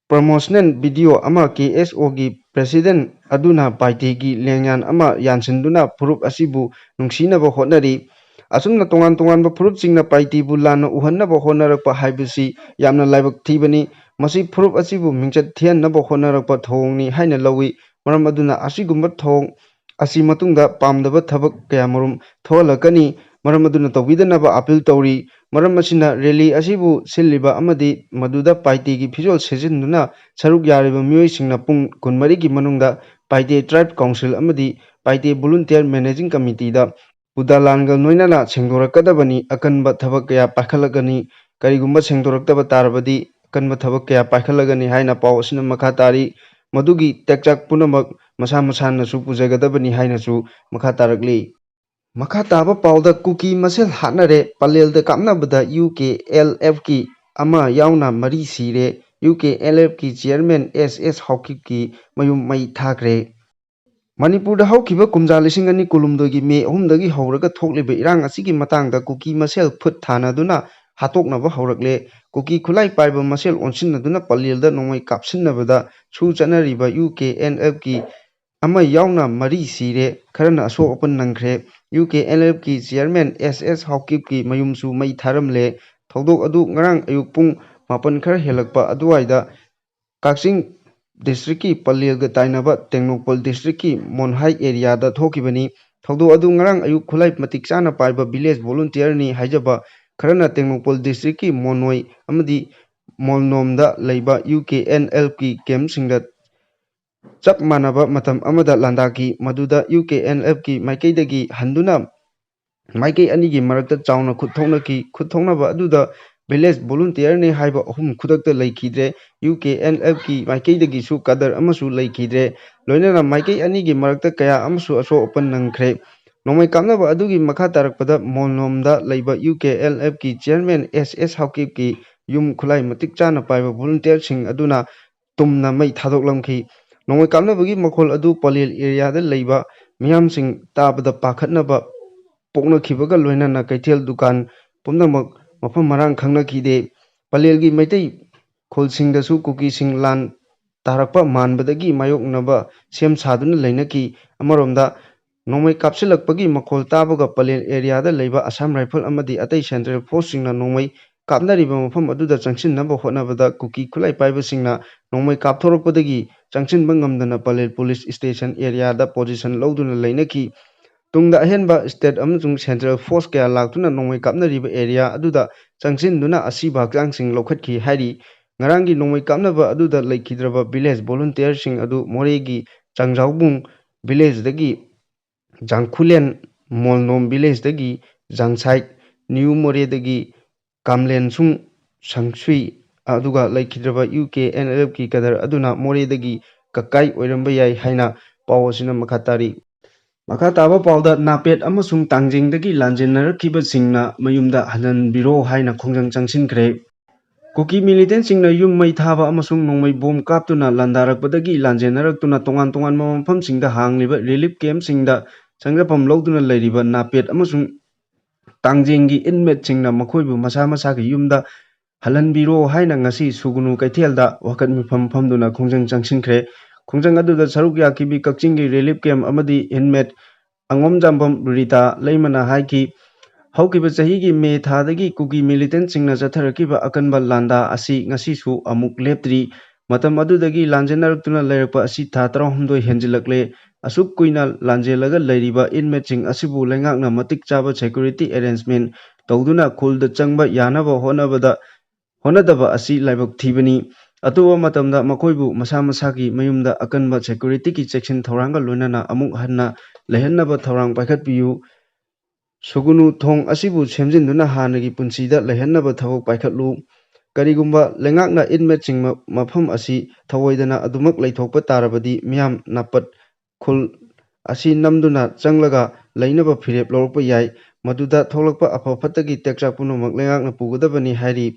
promotional video ꯑꯃ KSOꯒꯤ president ꯑꯗꯨꯅ ꯄꯥꯏꯇꯦꯒꯤ ꯂꯦꯡꯌꯥꯟ ꯑꯃ ꯌꯥꯟꯁꯤꯟꯗꯨꯅ ꯐꯨꯔꯨꯞ ꯑꯁꯤꯕꯨ ꯅꯨꯡꯁꯤꯅꯕ ꯍꯣꯠꯅꯔꯤ꯫ ꯑꯁꯨꯝꯅ ꯇꯣꯉꯥꯟ ꯇꯣꯉꯥꯟꯕ ꯐꯨꯔꯨꯞꯁꯤꯡꯅ ꯄꯥꯏꯇꯦꯕꯨ ꯂꯥꯟꯅ ꯎꯍꯟꯅꯕ ꯍꯣꯠꯅꯔꯛꯄ ꯍꯥꯏꯕꯁꯤ ꯌꯥꯝꯅ ꯂꯥꯏꯕꯛ ꯊꯤꯕꯅꯤ꯫ ꯃꯁꯤ ꯐꯨꯔꯨꯞ ꯑꯁꯤꯕꯨ ꯃꯤꯡꯆꯠ ꯊꯤꯍꯟꯅꯕ ꯍꯣꯠꯅꯔꯛꯄ ꯊꯧꯑꯣꯡꯅꯤ ꯍꯥꯏꯅ ꯂꯧꯏ꯫ ꯃꯔꯝ ꯑꯗꯨꯅ ꯑꯁꯤꯒꯨꯝꯕ ꯊꯧꯑꯣꯡ ꯑꯁꯤ ꯃꯇꯨꯡꯗ ꯄꯥꯝꯗꯕ ꯊꯕꯛ ꯀꯌꯥꯃꯔꯨꯝ ꯊꯣꯛꯍꯜꯂꯛꯀꯅꯤ꯫ ꯃꯔꯝ ꯑꯗꯨꯅ ꯇꯧꯕꯤꯗꯅꯕ ꯑꯄꯤꯜ ꯇꯧꯔꯤ꯫ ꯃꯔꯝ ꯑꯁꯤꯅ, rally ꯑꯁꯤꯕꯨ ꯁꯤꯜꯂꯤꯕ ꯑꯃꯗꯤ ꯃꯗꯨꯗ ꯄꯥꯏꯇꯦꯒꯤ ꯐꯤꯖꯣꯜ ꯁꯦꯠꯆꯤꯟꯗꯨꯅ ꯁꯔꯨꯛ ꯌꯥꯔꯤꯕ ꯃꯤꯑꯣꯏꯁꯤꯡꯅ ꯄꯨꯡ ꯀꯨꯟꯃꯔꯤꯒꯤ ꯃꯅꯨꯡꯗ ꯄꯥꯏꯇꯦ Tribe Council ꯑꯃꯗꯤ ꯄꯥꯏꯇꯦ Volunteer Managing Committeeꯗ ꯄꯨꯗꯥꯂꯥꯟꯒ ꯂꯣꯏꯅꯅ ꯁꯦꯡꯗꯣꯔꯛꯀꯗꯕꯅꯤ꯫ ꯑꯀꯟꯕ ꯊꯕꯛ ꯀꯌꯥ ꯄꯥꯏꯈꯠꯂꯛꯀꯅꯤ꯫ ꯀꯔꯤꯒꯨꯝꯕ ꯁꯦꯡꯗꯣꯔꯛꯇꯕ ꯇꯥꯔꯕꯗꯤ ꯑꯀꯟꯕ ꯊꯕꯛ ꯀꯌꯥ ꯄꯥꯏꯈꯠꯂꯒꯅꯤ ꯍꯥꯏꯅ ꯄꯥꯎ ꯑꯁꯤꯅ ꯃꯈꯥ ꯇꯥꯔꯤ꯫ ꯃꯗꯨꯒꯤ ꯇꯦꯛꯆꯥꯛ ꯄꯨꯝꯅꯃꯛ ꯃꯁꯥ ꯃꯁꯥꯅꯁꯨ ꯄꯨꯖꯒꯗꯕꯅꯤ ꯍꯥꯏꯅꯁꯨ ꯃꯈꯥ ꯇꯥꯔꯛꯂꯤ꯫ ꯃꯈꯥ ꯇꯥꯕ ꯄꯥꯎꯗ ꯀꯨꯀꯤ ꯃꯁꯦꯜ ꯍꯥꯠꯅꯔꯦ, ꯄꯂꯦꯜꯗ ꯀꯥꯞꯅꯕꯗ UKLFꯀꯤ ꯑꯃ ꯌꯥꯎꯅ ꯃꯔꯤ ꯁꯤꯔꯦ, UKLFꯀꯤ chairman S S ꯍꯥꯎꯀꯤꯞꯀꯤ ꯃꯌꯨꯝ ꯃꯩ ꯊꯥꯈ꯭ꯔꯦ꯫ ꯃꯅꯤꯄꯨꯔꯗ ꯍꯧꯈꯤꯕ ꯀꯨꯝꯖꯥ ꯂꯤꯁꯤꯡ ꯑꯅꯤ ꯀꯨꯟꯍꯨꯝꯗꯣꯏꯒꯤ ꯃꯦ ꯑꯍꯨꯝꯗꯒꯤ ꯍꯧꯔꯒ ꯊꯣꯛꯂꯤꯕ ꯏꯔꯥꯡ ꯑꯁꯤꯒꯤ ꯃꯇꯥꯡꯗ ꯀꯨꯀꯤ ꯃꯁꯦꯜ ꯈꯨꯠ ꯊꯥꯅꯗꯨꯅ ꯍꯥꯠꯇꯣꯛꯅꯕ ꯍꯧꯔꯛꯂꯦ꯫ ꯀꯨꯀꯤ ꯈꯨꯠꯂꯥꯏ ꯄꯥꯏꯕ ꯃꯁꯦꯜ ꯑꯣꯟꯁꯤꯟꯅꯗꯨꯅ ꯄꯂꯦꯜꯗ ꯅꯣꯡꯃꯩ ꯀꯥꯞꯁꯤꯟꯅꯕꯗ ꯁꯨ ꯆꯠꯅꯔꯤꯕ ꯌꯨ ꯀꯦ ꯑꯦꯟ ꯑꯦꯜ ꯑꯦꯐꯀꯤ ꯑꯃ ꯌꯥꯎꯅ ꯃꯔꯤ ꯁꯤꯔꯦ, ꯈꯔꯅ ꯑꯁꯣꯛ ꯑꯄꯟ ꯅꯪꯈ꯭ꯔꯦ꯫ ꯌꯨ ꯀꯦ ꯑꯦꯟ ꯑꯦꯜ ꯑꯦꯐꯀꯤ ꯆꯤꯌꯔꯃꯦꯟ ꯑꯦꯁ ꯑꯦꯁ ꯍꯥꯎꯀꯤꯞꯀꯤ ꯃꯌꯨꯝꯁꯨ ꯃꯩ ꯊꯥꯔꯝꯂꯦ꯫ ꯊꯧꯗꯣꯛ ꯑꯗꯨ ꯉꯔꯥꯡ ꯑꯌꯨꯛ ꯄꯨꯡ ꯃꯥꯄꯟ ꯈꯔ ꯍꯦꯜꯂꯛꯄ ꯑꯗꯨꯋꯥꯏꯗ ꯀꯛꯆꯤꯡ ꯗꯤꯁꯇ꯭ꯔꯤꯛꯀꯤ ꯄꯂꯦꯜꯒ ꯇꯥꯏꯅꯕ ꯇꯦꯡꯅꯧꯄꯜ ꯗꯤꯁꯇ꯭ꯔꯤꯛꯀꯤ ꯃꯣꯟꯍꯥꯏ ꯑꯦꯔꯤꯌꯥꯗ ꯊꯣꯛꯈꯤꯕꯅꯤ꯫ ꯊꯧꯗꯣꯛ ꯑꯗꯨ ꯉꯔꯥꯡ ꯑꯌꯨꯛ ꯈꯨꯠꯂꯥꯏ ꯃꯇꯤꯛ ꯆꯥꯅ ꯄꯥꯏꯕ ꯚꯤꯂꯦꯖ ꯚꯣꯂꯨꯟꯇꯤꯌꯔꯅꯤ ꯍꯥꯏꯖꯕ ꯈꯔꯅ ꯇꯦꯡꯅꯧꯄꯜ ꯗꯤꯁꯇ꯭ꯔꯤꯛꯀꯤ ꯃꯣꯅꯣꯏ ꯑꯃꯗꯤ ꯃꯣꯜꯅꯣꯝꯗ ꯂꯩꯕ ꯌꯨ ꯀꯦ ꯑꯦꯟ ꯑꯦꯜ ꯑꯦꯐꯀꯤ ꯀꯦꯝꯞꯁꯤꯡꯗ ꯆꯞ ꯃꯥꯟꯅꯕ ꯃꯇꯝ ꯑꯃꯗ ꯂꯥꯟꯗꯥꯈꯤ, ꯃꯗꯨꯗ ꯌꯨ ꯀꯦ ꯑꯦꯟ ꯑꯦꯜ ꯑꯦꯐꯀꯤ ꯃꯥꯏꯀꯩꯗꯒꯤ ꯍꯟꯗꯨꯅ ꯃꯥꯏꯀꯩ ꯑꯅꯤꯒꯤ ꯃꯔꯛꯇ ꯆꯥꯎꯅ ꯈꯨꯠ ꯊꯣꯛꯅꯈꯤ꯫ ꯈꯨꯠ ꯊꯣꯛꯅꯕ ꯑꯗꯨꯗ ꯚꯤꯂꯦꯖ ꯚꯣꯂꯨꯟꯇꯤꯌꯔꯅꯤ ꯍꯥꯏꯕ ꯑꯍꯨꯝ ꯈꯨꯗꯛꯇ ꯂꯩꯈꯤꯗ꯭ꯔꯦ꯫ ꯌꯨ ꯀꯦ ꯑꯦꯟ ꯑꯦꯜ ꯑꯦꯐꯀꯤ ꯃꯥꯏꯀꯩꯗꯒꯤꯁꯨ ꯀꯗꯔ ꯑꯃꯁꯨ ꯂꯩꯈꯤꯗ꯭ꯔꯦ꯫ ꯂꯣꯏꯅꯅ ꯃꯥꯏꯀꯩ ꯑꯅꯤꯒꯤ ꯃꯔꯛꯇ ꯀꯌꯥ ꯑꯃꯁꯨ ꯑꯁꯣꯛ ꯑꯄꯟ ꯅꯪꯈ꯭ꯔꯦ꯫ ꯅꯣꯡꯃꯩ ꯀꯥꯞꯅꯕ ꯑꯗꯨꯒꯤ ꯃꯈꯥ ꯇꯥꯔꯛꯄꯗ ꯃꯣꯜꯅꯣꯝꯗ ꯂꯩꯕ ꯌꯨ ꯀꯦ ꯑꯦꯜ ꯑꯦꯜ ꯑꯦꯐꯀꯤ ꯆꯤꯌꯔꯃꯦꯟ ꯑꯦꯁ ꯑꯦꯁ ꯍꯥꯎꯀꯤꯞꯀꯤ ꯌꯨꯝ ꯈꯨꯠꯂꯥꯏ ꯃꯇꯤꯛ ꯆꯥꯅ ꯄꯥꯏꯕ ꯚꯣꯂꯨꯟꯇꯤꯌꯔꯁꯤꯡ ꯑꯗꯨꯅ ꯇꯨꯝꯅ ꯃꯩ ꯊꯥꯗꯣꯛꯂꯝꯈꯤ꯫ ꯅꯣꯡꯃꯩ ꯀꯥꯞꯅꯕꯒꯤ ꯃꯈꯣꯜ ꯑꯗꯨ ꯄꯂꯦꯜ ꯑꯦꯔꯤꯌꯥꯗ ꯂꯩꯕ ꯃꯤꯌꯥꯝꯁꯤꯡ ꯇꯥꯕꯗ ꯄꯥꯈꯠꯅꯕ ꯄꯣꯛꯅꯈꯤꯕꯒ ꯂꯣꯏꯅꯅ ꯀꯩꯊꯦꯜ ꯗꯨꯀꯥꯟ ꯄꯨꯝꯅꯃꯛ ꯃꯐꯝ ꯃꯔꯥꯡ ꯈꯪꯅꯈꯤꯗꯦ꯫ ꯄꯂꯦꯜꯒꯤ ꯃꯩꯇꯩ ꯈꯨꯜꯁꯤꯡꯗꯁꯨ ꯀꯨꯀꯤꯁꯤꯡ ꯂꯥꯟ ꯇꯥꯔꯛꯄ ꯃꯥꯟꯕꯗꯒꯤ ꯃꯥꯌꯣꯛꯅꯕ ꯁꯦꯝ ꯁꯥꯗꯨꯅ ꯂꯩꯅꯈꯤ꯫ ꯑꯃꯔꯣꯝꯗ ꯅꯣꯡꯃꯩ ꯀꯥꯞꯁꯤꯜꯂꯛꯄꯒꯤ ꯃꯈꯣꯜ ꯇꯥꯕꯒ ꯄꯂꯦꯜ ꯑꯦꯔꯤꯌꯥꯗ ꯂꯩꯕ ꯑꯁꯥꯝ ꯔꯥꯏꯐꯜ ꯑꯃꯗꯤ ꯑꯇꯩ ꯁꯦꯟꯇ꯭ꯔꯦꯜ ꯐꯣꯔꯁꯁꯤꯡꯅ ꯅꯣꯡꯃꯩ ꯀꯥꯞꯅꯔꯤꯕ ꯃꯐꯝ ꯑꯗꯨꯗ ꯆꯪꯁꯤꯟꯅꯕ ꯍꯣꯠꯅꯕꯗ ꯀꯨꯀꯤ ꯈꯨꯠꯂꯥꯏ ꯄꯥꯏꯕꯁꯤꯡꯅ ꯅꯣꯡꯃꯩ ꯀꯥꯞꯊꯣꯔꯛꯄꯗꯒꯤ ꯆꯪꯁꯤꯟꯕ ꯉꯝꯗꯅ ꯄꯂꯦꯜ ꯄꯨꯂꯤꯁ ꯁ꯭ꯇꯦꯁꯟ ꯑꯦꯔꯤꯌꯥꯗ ꯄꯣꯖꯤꯁꯟ ꯂꯧꯗꯨꯅ ꯂꯩꯅꯈꯤ꯫ ꯇꯨꯡꯗ ꯑꯍꯦꯟꯕ ꯁ꯭ꯇꯦꯠ ꯑꯃꯁꯨꯡ ꯁꯦꯟꯇ꯭ꯔꯦꯜ ꯐꯣꯔꯁ ꯀꯌꯥ ꯂꯥꯛꯇꯨꯅ ꯅꯣꯡꯃꯩ ꯀꯥꯞꯅꯔꯤꯕ ꯑꯦꯔꯤꯌꯥ ꯑꯗꯨꯗ ꯆꯪꯁꯤꯟꯗꯨꯅ ꯑꯁꯤꯕ ꯍꯛꯆꯥꯡꯁꯤꯡ ꯂꯧꯈꯠꯈꯤ ꯍꯥꯏꯔꯤ꯫ ꯉꯔꯥꯡꯒꯤ ꯅꯣꯡꯃꯩ ꯀꯥꯞꯅꯕ ꯑꯗꯨꯗ ꯂꯩꯈꯤꯗ꯭ꯔꯕ ꯚꯤꯂꯦꯖ ꯚꯣꯂꯨꯟꯇꯤꯌꯔꯁꯤꯡ ꯑꯗꯨ ꯃꯣꯔꯦꯒꯤ ꯆꯥꯡꯖꯥꯎꯕꯨꯡ ꯚꯤꯂꯦꯖꯇꯒꯤ ꯖꯥꯡꯈꯨꯂꯦꯟ, ꯃꯣꯜꯅꯣꯝ ꯚꯤꯂꯦꯖꯇꯒꯤ ꯖꯥꯡꯁꯥꯏꯠ, ꯅ꯭ꯌꯨ ꯃꯣꯔꯦꯗꯒꯤ ꯀꯥꯝꯂꯦꯟꯁꯨꯡ ꯁꯪꯁꯨꯏ, ꯑꯗꯨꯒ ꯂꯩꯈꯤꯗ꯭ꯔꯕ ꯌꯨ ꯀꯦ ꯑꯦꯟ ꯑꯦꯜ ꯑꯦꯐꯀꯤ ꯀꯗꯔ ꯑꯗꯨꯅ ꯃꯣꯔꯦꯗꯒꯤ ꯀꯛꯀꯥꯏ ꯑꯣꯏꯔꯝꯕ ꯌꯥꯏ ꯍꯥꯏꯅ ꯄꯥꯎ ꯑꯁꯤꯅ ꯃꯈꯥ ꯇꯥꯔꯤ꯫ ꯃꯈꯥ ꯇꯥꯕ ꯄꯥꯎꯗ ꯅꯥꯄꯦꯠ ꯑꯃꯁꯨꯡ ꯇꯥꯡꯖꯦꯡꯗꯒꯤ ꯂꯥꯟꯖꯦꯟꯅꯔꯛꯈꯤꯕꯁꯤꯡꯅ ꯃꯌꯨꯝꯗ ꯍꯜꯍꯟꯕꯤꯔꯣ ꯍꯥꯏꯅ ꯈꯣꯡꯖꯪ ꯆꯪꯁꯤꯟꯈ꯭ꯔꯦ꯫ ꯀꯨꯀꯤ ꯃꯤꯂꯤꯇꯦꯟꯁꯤꯡꯅ ꯌꯨꯝ ꯃꯩ ꯊꯥꯕ ꯑꯃꯁꯨꯡ ꯅꯣꯡꯃꯩ ꯕꯣꯝ ꯀꯥꯞꯇꯨꯅ ꯂꯥꯟꯗꯥꯔꯛꯄꯗꯒꯤ ꯂꯥꯟꯖꯦꯟꯅꯔꯛꯇꯨꯅ ꯇꯣꯉꯥꯟ ꯇꯣꯉꯥꯟꯕ ꯃꯐꯝꯁꯤꯡꯗ ꯍꯥꯡꯂꯤꯕ ꯔꯤꯂꯤꯐ ꯀꯦꯝꯞꯁꯤꯡꯗ ꯆꯪꯖꯐꯝ ꯂꯧꯗꯨꯅ ꯂꯩꯔꯤꯕ ꯅꯥꯄꯦꯠ ꯑꯃꯁꯨꯡ ꯇꯥꯡꯖꯦꯡꯒꯤ ꯏꯟꯃꯦꯠꯁꯤꯡꯅ ꯃꯈꯣꯏꯕꯨ ꯃꯁꯥ ꯃꯁꯥꯒꯤ ꯌꯨꯝꯗ ꯍꯜꯍꯟꯕꯤꯔꯣ ꯍꯥꯏꯅ ꯉꯁꯤ ꯁꯨꯒꯨꯅꯨ ꯀꯩꯊꯦꯜꯗ ꯋꯥꯀꯠ ꯃꯤꯐꯝ ꯐꯝꯗꯨꯅ ꯈꯣꯡꯖꯪ ꯆꯪꯁꯤꯟꯈ꯭ꯔꯦ꯫ ꯈꯣꯡꯖꯪ ꯑꯗꯨꯗ ꯁꯔꯨꯛ ꯌꯥꯈꯤꯕꯤ ꯀꯛꯆꯤꯡꯒꯤ relief camp ꯑꯃꯗꯤ inmate ꯑꯉꯣꯝꯖꯥꯝꯕꯝ ꯔꯤꯇꯥ ꯂꯩꯃꯅ ꯍꯥꯏꯈꯤ, ꯍꯧꯈꯤꯕ ꯆꯍꯤꯒꯤ ꯃꯦ ꯊꯥꯗꯒꯤ ꯀꯨꯀꯤ militantꯁꯤꯡꯅ ꯆꯠꯊꯔꯛꯈꯤꯕ ꯑꯀꯟꯕ ꯂꯥꯟꯗꯥ ꯑꯁꯤ ꯉꯁꯤꯁꯨ ꯑꯃꯨꯛ ꯂꯦꯞꯇ꯭ꯔꯤ꯫ ꯃꯇꯝ ꯑꯗꯨꯗꯒꯤ ꯂꯥꯟꯖꯦꯟꯅꯔꯛꯇꯨꯅ ꯂꯩꯔꯛꯄ ꯑꯁꯤ ꯊꯥ ꯇꯔꯥꯍꯨꯝꯗꯣꯏ ꯍꯦꯟꯖꯤꯜꯂꯛꯂꯦ꯫ ꯑꯁꯨꯛ ꯀꯨꯏꯅ ꯂꯥꯟꯖꯦꯜꯂꯒ ꯂꯩꯔꯤꯕ inmateꯁꯤꯡ ꯑꯁꯤꯕꯨ ꯂꯩꯉꯥꯛꯅ ꯃꯇꯤꯛ ꯆꯥꯕ security arrangement ꯇꯧꯗꯨꯅ ꯈꯨꯜꯗ ꯆꯪꯕ ꯌꯥꯅꯕ ꯍꯣꯠꯅꯕꯗ, ꯍꯣꯠꯅꯗꯕ ꯑꯁꯤ ꯂꯥꯏꯕꯛ ꯊꯤꯕꯅꯤ꯫ ꯑꯊꯨꯕ ꯃꯇꯝꯗ ꯃꯈꯣꯏꯕꯨ ꯃꯁꯥ ꯃꯁꯥꯒꯤ ꯃꯌꯨꯝꯗ ꯑꯀꯟꯕ securityꯒꯤ ꯆꯦꯛꯁꯤꯟ ꯊꯧꯔꯥꯡꯒ ꯂꯣꯏꯅꯅ ꯑꯃꯨꯛ ꯍꯟꯅ ꯂꯩꯍꯟꯅꯕ ꯊꯧꯔꯥꯡ ꯄꯥꯏꯈꯠꯄꯤꯌꯨ꯫ ꯁꯨꯒꯨꯅꯨ ꯊꯣꯡ ꯑꯁꯤꯕꯨ ꯁꯦꯝꯖꯤꯟꯗꯨꯅ ꯍꯥꯟꯅꯒꯤ ꯄꯨꯟꯁꯤꯗ ꯂꯩꯍꯟꯅꯕ ꯊꯕꯛ ꯄꯥꯏꯈꯠꯂꯨ꯫ ꯀꯔꯤꯒꯨꯝꯕ ꯂꯩꯉꯥꯛꯅ inmateꯁꯤꯡ ꯃ-, ꯃꯐꯝ ꯑꯁꯤ ꯊꯧꯑꯣꯏꯗꯅ ꯑꯗꯨꯃꯛ ꯂꯩꯊꯣꯛꯄ ꯇꯥꯔꯕꯗꯤ ꯃꯤꯌꯥꯝ ꯅꯥꯄꯠ ꯈꯨꯜ ꯑꯁꯤ ꯅꯝꯗꯨꯅ ꯆꯪꯂꯒ ꯂꯩꯅꯕ ꯐꯤꯔꯦꯞ ꯂꯧꯔꯛꯄ ꯌꯥꯏ꯫ ꯃꯗꯨꯗ ꯊꯣꯛꯂꯛꯄ ꯑꯐ ꯐꯠꯇꯒꯤ ꯇꯦꯛꯆꯥꯛ ꯄꯨꯝꯅꯃꯛ ꯂꯩꯉꯥꯛꯅ ꯄꯨꯒꯗꯕꯅꯤ ꯍꯥꯏꯔꯤ꯫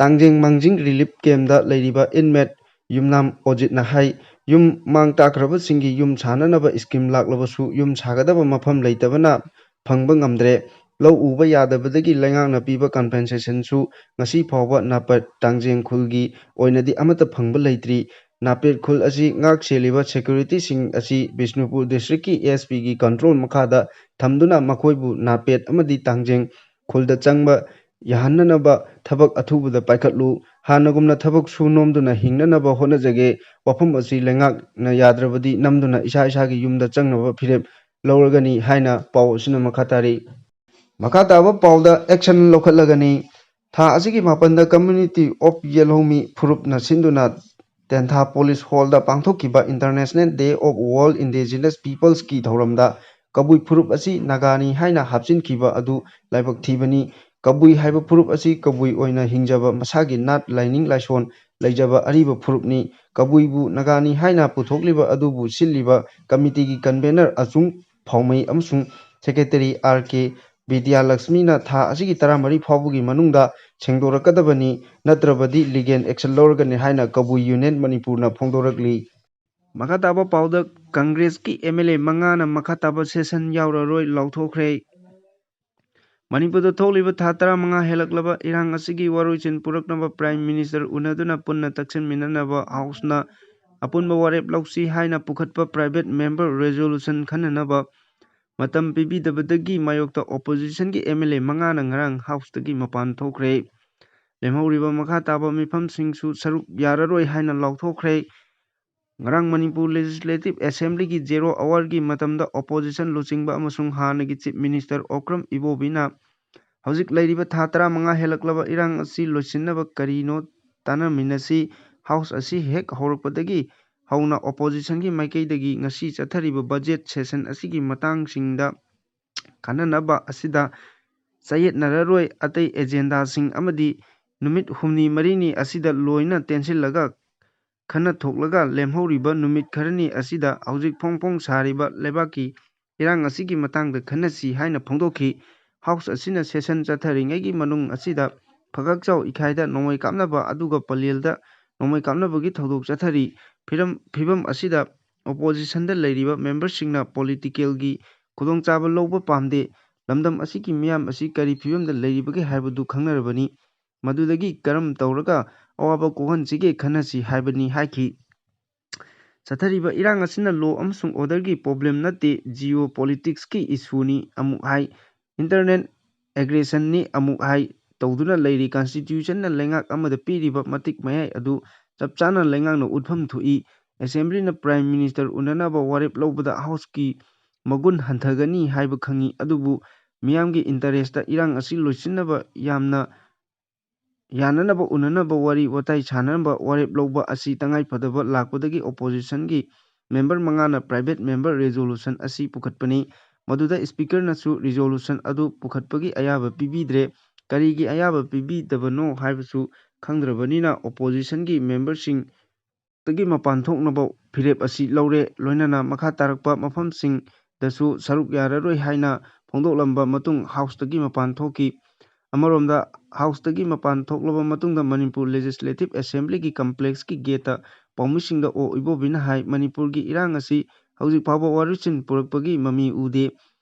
ꯇꯥꯡꯖꯦꯡ ꯃꯥꯡꯖꯤꯡ relief campꯇ ꯂꯩꯔꯤꯕ inmate ꯌꯨꯝꯅꯥꯝ ꯑꯣꯖꯤꯠꯅ ꯍꯥꯏ, ꯌꯨꯝ ꯃꯥꯡ ꯇꯥꯛꯈ꯭ꯔꯕꯁꯤꯡꯒꯤ ꯌꯨꯝ ꯁꯥꯅꯅꯕ scheme ꯂꯥꯛꯂꯕꯁꯨ ꯌꯨꯝ ꯁꯥꯒꯗꯕ ꯃꯐꯝ ꯂꯩꯇꯕꯅ ꯐꯪꯕ ꯉꯝꯗ꯭ꯔꯦ꯫ ꯂꯧ ꯎꯕ ꯌꯥꯗꯕꯗꯒꯤ ꯂꯩꯉꯥꯛꯅ ꯄꯤꯕ compensationꯁꯨ ꯉꯁꯤ ꯐꯥꯎꯕ ꯅꯥꯄꯠ ꯇꯥꯡꯖꯦꯡ ꯈꯨꯜꯒꯤ ꯑꯣꯏꯅꯗꯤ ꯑꯃꯠꯇ ꯐꯪꯕ ꯂꯩꯇ꯭ꯔꯤ꯫ ꯅꯥꯄꯦꯠ ꯈꯨꯜ ꯑꯁꯤ ꯉꯥꯛ ꯁꯦꯜꯂꯤꯕ securityꯁꯤꯡ ꯑꯁꯤ ꯕꯤꯁꯅꯨꯄꯨꯔ districtꯀꯤ ASPꯒꯤ control ꯃꯈꯥꯗ ꯊꯝꯗꯨꯅ ꯃꯈꯣꯏꯕꯨ ꯅꯥꯄꯦꯠ ꯑꯃꯗꯤ ꯇꯥꯡꯖꯦꯡ ꯈꯨꯜꯗ ꯆꯪꯕ ꯌꯥꯍꯟꯅꯅꯕ ꯊꯕꯛ ꯑꯊꯨꯕꯗ ꯄꯥꯏꯈꯠꯂꯨ꯫ ꯍꯥꯟꯅꯒꯨꯝꯅ ꯊꯕꯛ ꯁꯨ ꯅꯣꯝꯗꯨꯅ ꯍꯤꯡꯅꯅꯕ ꯍꯣꯠꯅꯖꯒꯦ꯫ ꯋꯥꯐꯝ ꯑꯁꯤ ꯂꯩꯉꯥꯛꯅ ꯌꯥꯗ꯭ꯔꯕꯗꯤ ꯅꯝꯗꯨꯅ ꯏꯁꯥ ꯏꯁꯥꯒꯤ ꯌꯨꯝꯗ ꯆꯪꯅꯕ ꯐꯤꯔꯦꯞ ꯂꯧꯔꯒꯅꯤ ꯍꯥꯏꯅ ꯄꯥꯎ ꯑꯁꯤꯅ ꯃꯈꯥ ꯇꯥꯔꯤ꯫ ꯃꯈꯥ ꯇꯥꯕ ꯄꯥꯎꯗ action ꯂꯧꯈꯠꯂꯒꯅꯤ꯫ ꯊꯥ ꯑꯁꯤꯒꯤ ꯃꯥꯄꯟꯗ Community of ꯌꯦꯜꯍꯧꯃꯤ ꯐꯨꯔꯨꯞꯅ ꯁꯤꯟꯗꯨꯅ ꯇꯦꯟꯊꯥ Police Hallꯗ ꯄꯥꯡꯊꯣꯛꯈꯤꯕ International Day of World Indigenous Peoplesꯀꯤ ꯊꯧꯔꯝꯗ ꯀꯕꯨꯏ ꯐꯨꯔꯨꯞ ꯑꯁꯤ ꯅꯥꯒꯥꯅꯤ ꯍꯥꯏꯅ ꯍꯥꯞꯆꯤꯟꯈꯤꯕ ꯑꯗꯨ ꯂꯥꯏꯕꯛ ꯊꯤꯕꯅꯤ꯫ ꯀꯕꯨꯏ ꯍꯥꯏꯕ ꯐꯨꯔꯨꯞ ꯑꯁꯤ ꯀꯕꯨꯏ ꯑꯣꯏꯅ ꯍꯤꯡꯖꯕ, ꯃꯁꯥꯒꯤ ꯅꯥꯠ, ꯂꯥꯏꯅꯤꯡ ꯂꯥꯏꯁꯣꯟ ꯂꯩꯖꯕ ꯑꯔꯤꯕ ꯐꯨꯔꯨꯞꯅꯤ꯫ ꯀꯕꯨꯏꯕꯨ ꯅꯥꯒꯥꯅꯤ ꯍꯥꯏꯅ ꯄꯨꯊꯣꯛꯂꯤꯕ ꯑꯗꯨꯕꯨ ꯁꯤꯜꯂꯤꯕ committeeꯒꯤ convener ꯑꯆꯨꯡ ꯐꯥꯎꯃꯩ ꯑꯃꯁꯨꯡ secretary R K ꯕꯤꯗ꯭ꯌꯥꯂꯛꯁꯃꯤꯅ ꯊꯥ ꯑꯁꯤꯒꯤ ꯇꯔꯥꯃꯔꯤ ꯐꯥꯎꯕꯒꯤ ꯃꯅꯨꯡꯗ ꯁꯦꯡꯗꯣꯔꯛꯀꯗꯕꯅꯤ, ꯅꯠꯇ꯭ꯔꯕꯗꯤ legal action ꯂꯧꯔꯒꯅꯤ ꯍꯥꯏꯅ ꯀꯕꯨꯏ Union ꯃꯅꯤꯄꯨꯔꯅ ꯐꯣꯡꯗꯣꯔꯛꯂꯤ꯫ ꯃꯈꯥ ꯇꯥꯕ ꯄꯥꯎꯗ Congressꯀꯤ MLA ꯃꯉꯥꯅ ꯃꯈꯥ ꯇꯥꯕ session ꯌꯥꯎꯔꯔꯣꯏ ꯂꯥꯎꯊꯣꯛꯈ꯭ꯔꯦ꯫ ꯃꯅꯤꯄꯨꯔꯗ ꯊꯣꯛꯂꯤꯕ ꯊꯥ ꯇꯔꯥꯃꯉꯥ ꯍꯦꯜꯂꯛꯂꯕ ꯏꯔꯥꯡ ꯑꯁꯤꯒꯤ ꯋꯥꯔꯣꯏꯁꯤꯟ ꯄꯨꯔꯛꯅꯕ Prime Minister ꯎꯅꯗꯨꯅ ꯄꯨꯟꯅ ꯇꯛꯁꯤꯟꯃꯤꯟꯅꯅꯕ Houseꯅ ꯑꯄꯨꯟꯕ ꯋꯥꯔꯦꯞ ꯂꯧꯁꯤ ꯍꯥꯏꯅ ꯄꯨꯈꯠꯄ private member resolution ꯈꯟꯅꯅꯕ ꯃꯇꯝ ꯄꯤꯕꯤꯗꯕꯗꯒꯤ ꯃꯥꯌꯣꯛꯇ oppositionꯒꯤ MLA ꯃꯉꯥꯅ ꯉꯔꯥꯡ Houseꯇꯒꯤ ꯃꯄꯥꯟ ꯊꯣꯛꯈ꯭ꯔꯦ꯫ ꯂꯦꯝꯍꯧꯔꯤꯕ ꯃꯈꯥ ꯇꯥꯕ ꯃꯤꯐꯝꯁꯤꯡꯁꯨ ꯁꯔꯨꯛ ꯌꯥꯔꯔꯣꯏ ꯍꯥꯏꯅ ꯂꯥꯎꯊꯣꯛꯈ꯭ꯔꯦ꯫ ꯉꯔꯥꯡ ꯃꯅꯤꯄꯨꯔ Legislative Assemblyꯒꯤ zero hourꯒꯤ ꯃꯇꯝꯗ opposition ꯂꯨꯆꯤꯡꯕ ꯑꯃꯁꯨꯡ ꯍꯥꯟꯅꯒꯤ Chief Minister ꯑꯣꯀ꯭ꯔꯝ ꯏꯕꯣꯕꯤꯅ ꯍꯧꯖꯤꯛ ꯂꯩꯔꯤꯕ ꯊꯥ ꯇꯔꯥꯃꯉꯥ ꯍꯦꯜꯂꯛꯂꯕ ꯏꯔꯥꯡ ꯑꯁꯤ ꯂꯣꯏꯁꯤꯟꯅꯕ ꯀꯔꯤꯅꯣ ꯇꯥꯟꯅꯃꯤꯟꯅꯁꯤ, House ꯑꯁꯤ ꯍꯦꯛ ꯍꯧꯔꯛꯄꯗꯒꯤ ꯍꯧꯅ oppositionꯒꯤ ꯃꯥꯏꯀꯩꯗꯒꯤ ꯉꯁꯤ ꯆꯠꯊꯔꯤꯕ budget session ꯑꯁꯤꯒꯤ ꯃꯇꯥꯡꯁꯤꯡꯗ ꯈꯟꯅꯅꯕ ꯑꯁꯤꯗ ꯆꯌꯦꯠꯅꯔꯔꯣꯏ꯫ ꯑꯇꯩ agendaꯁꯤꯡ ꯑꯃꯗꯤ ꯅꯨꯃꯤꯠ ꯍꯨꯝꯅꯤ ꯃꯔꯤꯅꯤ ꯑꯁꯤꯗ ꯂꯣꯏꯅ ꯇꯦꯟꯁꯤꯜꯂꯒ ꯈꯟꯅ ꯊꯣꯛꯂꯒ ꯂꯦꯝꯍꯧꯔꯤꯕ ꯅꯨꯃꯤꯠ ꯈꯔꯅꯤ ꯑꯁꯤꯗ ꯍꯧꯖꯤꯛ ꯐꯣꯡ ꯐꯣꯡ ꯁꯥꯔꯤꯕ ꯂꯩꯕꯥꯛꯀꯤ ꯏꯔꯥꯡ ꯑꯁꯤꯒꯤ ꯃꯇꯥꯡꯗ ꯈꯟꯅꯁꯤ ꯍꯥꯏꯅ ꯐꯣꯡꯗꯣꯛꯈꯤ꯫ House ꯑꯁꯤꯅ session ꯆꯠꯊꯔꯤꯉꯩꯒꯤ ꯃꯅꯨꯡ ꯑꯁꯤꯗ ꯐꯒꯛꯆꯥꯎ ꯏꯈꯥꯏꯗ ꯅꯣꯡꯃꯩ ꯀꯥꯞꯅꯕ ꯑꯗꯨꯒ ꯄꯂꯦꯜꯗ ꯅꯣꯡꯃꯩ ꯀꯥꯞꯅꯕꯒꯤ ꯊꯧꯗꯣꯛ ꯆꯠꯊꯔꯤ꯫ ꯐꯤꯔꯝ-, ꯐꯤꯕꯝ ꯑꯁꯤꯗ oppositionꯗ ꯂꯩꯔꯤꯕ memberꯁꯤꯡꯅ politicalꯒꯤ ꯈꯨꯗꯣꯡꯆꯥꯕ ꯂꯧꯕ ꯄꯥꯝꯗꯦ꯫ ꯂꯝꯗꯝ ꯑꯁꯤꯒꯤ ꯃꯤꯌꯥꯝ ꯑꯁꯤ ꯀꯔꯤ ꯐꯤꯕꯝꯗ ꯂꯩꯔꯤꯕꯒꯦ ꯍꯥꯏꯕꯗꯨ ꯈꯪꯅꯔꯕꯅꯤ꯫ ꯃꯗꯨꯗꯒꯤ ꯀꯔꯝ ꯇꯧꯔꯒ ꯑꯋꯥꯕ ꯀꯣꯛꯍꯟꯁꯤꯒꯦ ꯈꯟꯅꯁꯤ ꯍꯥꯏꯕꯅꯤ ꯍꯥꯏꯈꯤ꯫ ꯆꯠꯊꯔꯤꯕ ꯏꯔꯥꯡ ꯑꯁꯤꯅ law ꯑꯃꯁꯨꯡ orderꯒꯤ problem ꯅꯠꯇꯦ, geopoliticsꯀꯤ issueꯅꯤ ꯑꯃꯨꯛ ꯍꯥꯏ꯫ Internal aggressionꯅꯤ ꯑꯃꯨꯛ ꯍꯥꯏ꯫ ꯇꯧꯗꯨꯅ ꯂꯩꯔꯤ꯫ Constitutionꯅ ꯂꯩꯉꯥꯛ ꯑꯃꯗ ꯄꯤꯔꯤꯕ ꯃꯇꯤꯛ ꯃꯌꯥꯏ ꯑꯗꯨ ꯆꯞ ꯆꯥꯅ ꯂꯩꯉꯥꯛꯅ ꯎꯠꯐꯝ ꯊꯣꯛꯏ꯫ Assemblyꯅ Prime Minister ꯎꯅꯅꯕ ꯋꯥꯔꯦꯞ ꯂꯧꯕꯗ Houseꯀꯤ ꯃꯒꯨꯟ ꯍꯟꯊꯒꯅꯤ ꯍꯥꯏꯕ ꯈꯪꯏ, ꯑꯗꯨꯕꯨ ꯃꯤꯌꯥꯝꯒꯤ interestꯇ ꯏꯔꯥꯡ ꯑꯁꯤ ꯂꯣꯏꯁꯤꯟꯅꯕ ꯌꯥꯝꯅ ꯌꯥꯅꯅꯕ ꯎꯅꯅꯕ ꯋꯥꯔꯤ ꯋꯥꯇꯥꯏ ꯁꯥꯅꯅꯕ ꯋꯥꯔꯦꯞ ꯂꯧꯕ ꯑꯁꯤ ꯇꯉꯥꯏꯐꯗꯕ ꯂꯥꯛꯄꯗꯒꯤ oppositionꯒꯤ member ꯃꯉꯥꯅ private member resolution ꯑꯁꯤ ꯄꯨꯈꯠꯄꯅꯤ꯫ ꯃꯗꯨꯗ Speakerꯅꯁꯨ resolution ꯑꯗꯨ ꯄꯨꯈꯠꯄꯒꯤ ꯑꯌꯥꯕ ꯄꯤꯕꯤꯗ꯭ꯔꯦ꯫ ꯀꯔꯤꯒꯤ ꯑꯌꯥꯕ ꯄꯤꯕꯤꯗꯕꯅꯣ ꯍꯥꯏꯕꯁꯨ ꯈꯪꯗ꯭ꯔꯕꯅꯤꯅ oppositionꯒꯤ memberꯁꯤꯡ ꯇꯒꯤ ꯃꯄꯥꯟ ꯊꯣꯛꯅꯕ ꯐꯤꯔꯦꯞ ꯑꯁꯤ ꯂꯧꯔꯦ꯫ ꯂꯣꯏꯅꯅ ꯃꯈꯥ ꯇꯥꯔꯛꯄ ꯃꯐꯝꯁꯤꯡꯗꯁꯨ ꯁꯔꯨꯛ ꯌꯥꯔꯔꯣꯏ ꯍꯥꯏꯅ ꯐꯣꯡꯗꯣꯛꯂꯝꯕ ꯃꯇꯨꯡ Houseꯇꯒꯤ ꯃꯄꯥꯟ ꯊꯣꯛꯈꯤ꯫ ꯑꯃꯔꯣꯝꯗ, Houseꯇꯒꯤ ꯃꯄꯥꯟ ꯊꯣꯛꯂꯕ ꯃꯇꯨꯡꯗ ꯃꯅꯤꯄꯨꯔ Legislative Assemblyꯒꯤ complexꯀꯤ gateꯇ ꯄꯥꯎꯃꯤꯁꯤꯡꯗ ꯑꯣ ꯏꯕꯣꯕꯤꯅ ꯍꯥꯏ, ꯃꯅꯤꯄꯨꯔꯒꯤ ꯏꯔꯥꯡ ꯑꯁꯤ ꯍꯧꯖꯤꯛ ꯐꯥꯎꯕ ꯋꯥꯔꯣꯏꯁꯤꯟ ꯄꯨꯔꯛꯄꯒꯤ ꯃꯃꯤ ꯎꯗꯦ꯫